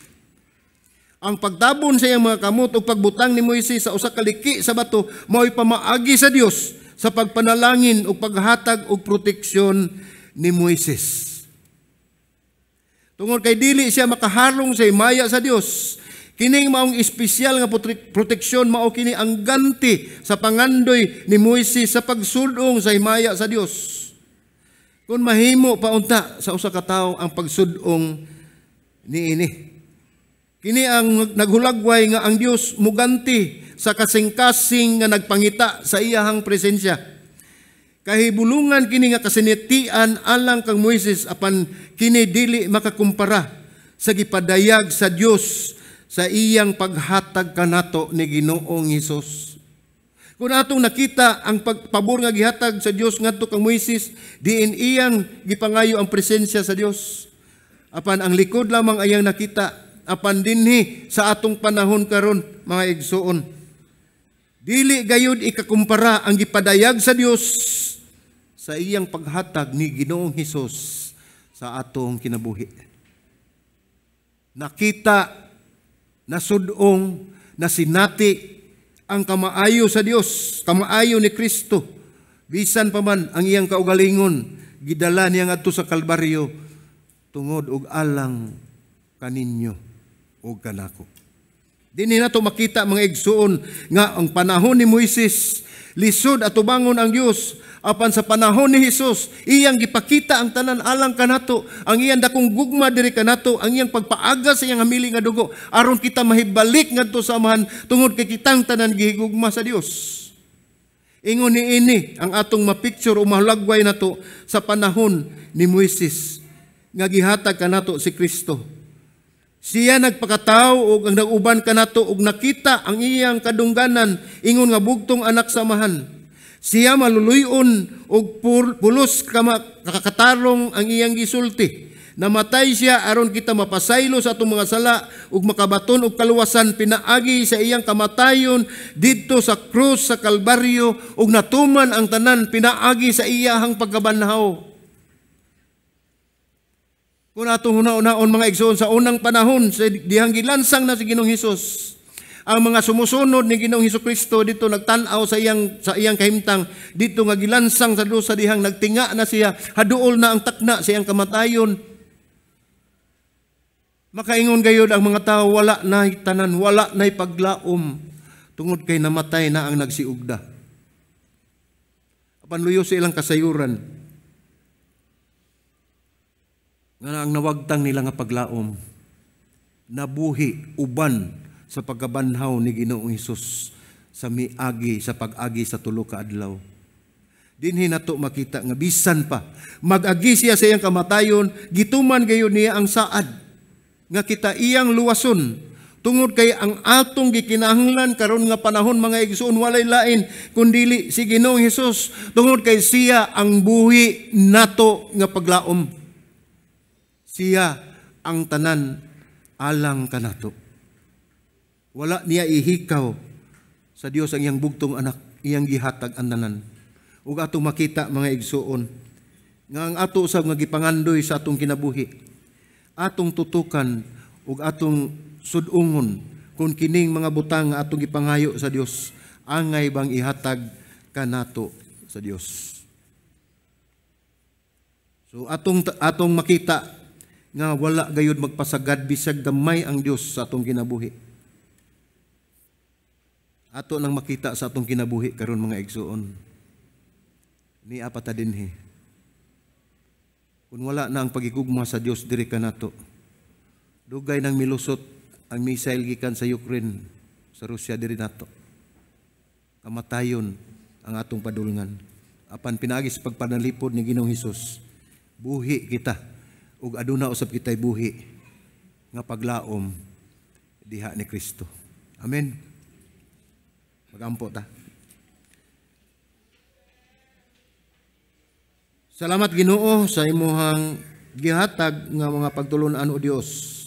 ang pagtabon sa iyang mga kamot ug pagbutang ni Moises sa usa ka liki sa bato mao'y pamaagi sa Dios sa pagpanalangin ug paghatag og proteksyon ni Moises. Tungod kay dili siya makaharong sa himaya sa Dios, kining maong espesyal nga proteksyon mao kini ang ganti sa pangandoy ni Moises sa pagsudong sa himaya sa Dios. Kung mahimo pa unta sa usa ka tawo ang pagsudong niini. Kini ang naghulagway nga ang Dios muganti sa kasing-kasing nga nagpangita sa iyahang presensya. Kahibulungan kini nga kasinatian alang kang Moises, apan kini dili makakumpara sa gipadayag sa Dios sa iyang paghatag kanato ni Ginoong Hesus. Kung atong nakita ang pagpabor nga gihatag sa Dios ngadto kang Moises, diin iyang gipangayo ang presensya sa Dios, apan ang likod lamang ayang nakita. Apan dinhi sa atong panahon karon, mga igsuon, dili gayud ikakumpara ang gipadayag sa Dios sa iyang paghatag ni Ginoong Hesus sa atong kinabuhi. Nakita, nasudong, nasinati ang kamaayo sa Dios, kamaayo ni Kristo. Bisan pa man ang iyang kaugalingon, gidala niya ngadto sa Kalbaryo tungod og alang kaninyo o kanako. Dinhi nato makita, mga igsuon, nga ang panahon ni Moises, lisod atubangon ang Dios, apan sa panahon ni Hesus, iyang gipakita ang tanan alang kanato, ang iyang dakong gugma diri kanato, ang iyang pagpaaga sa iyang hamili nga dugo aron kita mahibalik ngadto sa Amahan tungod kay kitang tanan gihigugma sa Dios. Ingon ni ini ang atong mapicture o mahulagway nato sa panahon ni Moises nga gihatag kanato si Kristo. Siya nagpakatao og ang nag-uban kanato og nakita ang iyang kadungganan ingon nga bugtong anak sa Amahan. Siya maluluyon og pulos kakatarong ang iyang gisulti. Namatay siya aron kita mapasaylo sa atong mga sala ug makabaton og kaluwasan pinaagi sa iyang kamatayon didto sa krus sa Kalbaryo, ug natuman ang tanan pinaagi sa iyahang pagkabanhaw. Kung atong huna-hunaon, mga igsoon, sa unang panahon sa dihang gilansang na si Ginoong Hesus, ang mga sumusunod ni Ginoong Hesus Kristo dito nagtan-aw sa iyang kahimtang dito nga gilansang sa sa dihang nagtinga na siya, haduol na ang takna sa iyang kamatayon. Makaingon gayud ang mga tao, wala na tanan, wala na paglaom tungod kay namatay na ang nagsiugda. Apan luyo sa ilang kasayuran nga ang nawagtang nila nga paglaom nabuhi uban sa pagkabanhaw ni Ginoong Hesus sa miagi sa pag-agi sa 3 ka adlaw. Dinhi nato makita nga bisan pa mag-agi siya sa iyang kamatayon, gituman gayud niya ang saad nga kita iyang luwason tungod kay ang atong gikinahanglan karon nga panahon, mga igsoon, walay lain kundili si Ginoong Hesus tungod kay siya ang buhi nato nga paglaom. Siya ang tanan alang kanato. Wala niya ihikaw sa Dios ang iyang bugtong anak, iyang gihatag ang tanan. Ug atong makita, mga igsuon, nga ang ato usab nga gipangandoy sa atong kinabuhi, atong tutukan ug atong sudungon kung Kung kining mga butang nga atong gipangayo sa Dios, angay bang ihatag kanato sa Dios? So atong atong makita nga wala gayud magpasagad bisag gamay ang Dios sa atong kinabuhi. Ato nang makita sa atong kinabuhi karon, mga igsuon. Nia pa ta dinhi. Kung wala na ang pagigugma sa Dios diri kanato, dugay nang milusot ang missile gikan sa Ukraine, sa Russia diri nato. Kamatayon ang atong padulngan. Apan pinaagi sa pagpanalipod ni Ginoong Hesus, buhi kita ug aduna usab kitay buhi nga paglaom diha ni Kristo. Amen. Magampo ta. Salamat, Ginoo, sa imuhang gihatag nga mga pagtulunan, o Dios.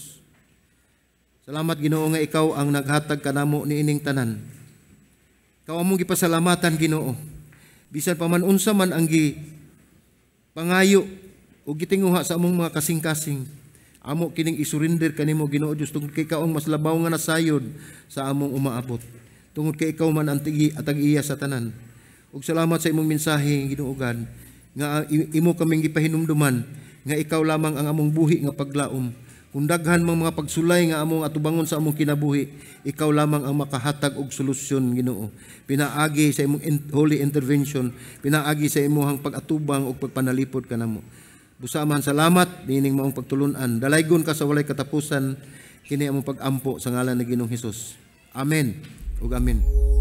Salamat, Ginoo, nga ikaw ang naghatag kanamo niining tanan. Ikaw among gipasalamatan, Ginoo. Bisan pa man unsa man ang gi pangayo o gitinguha sa among mga kasing-kasing, amo kining isurrender kanimo, Ginoo Dios, tungod kay ikaw ang mas labaw nga nasayod sa among umaabot. Tungod kay ikaw man ang tigi at ang iya sa tanan. Ug salamat sa imong mensahe, Ginoo God, nga imo kaming gipahinumduman nga ikaw lamang ang among buhi nga paglaom. Kung daghan mang mga pagsulay nga among atubangon sa among kinabuhi, ikaw lamang ang makahatag og solusyon, Ginoo. Pinaagi sa imong holy intervention, pinaagi sa imong pag-atubang ug pagpanalipod kanamo. Busa, Amahan, salamat niining maong pagtulunan. Dalaygon ka sa walay katapusan, kini among pag-ampo sa ngalan ni Ginoong Hesus. Amen ug amen.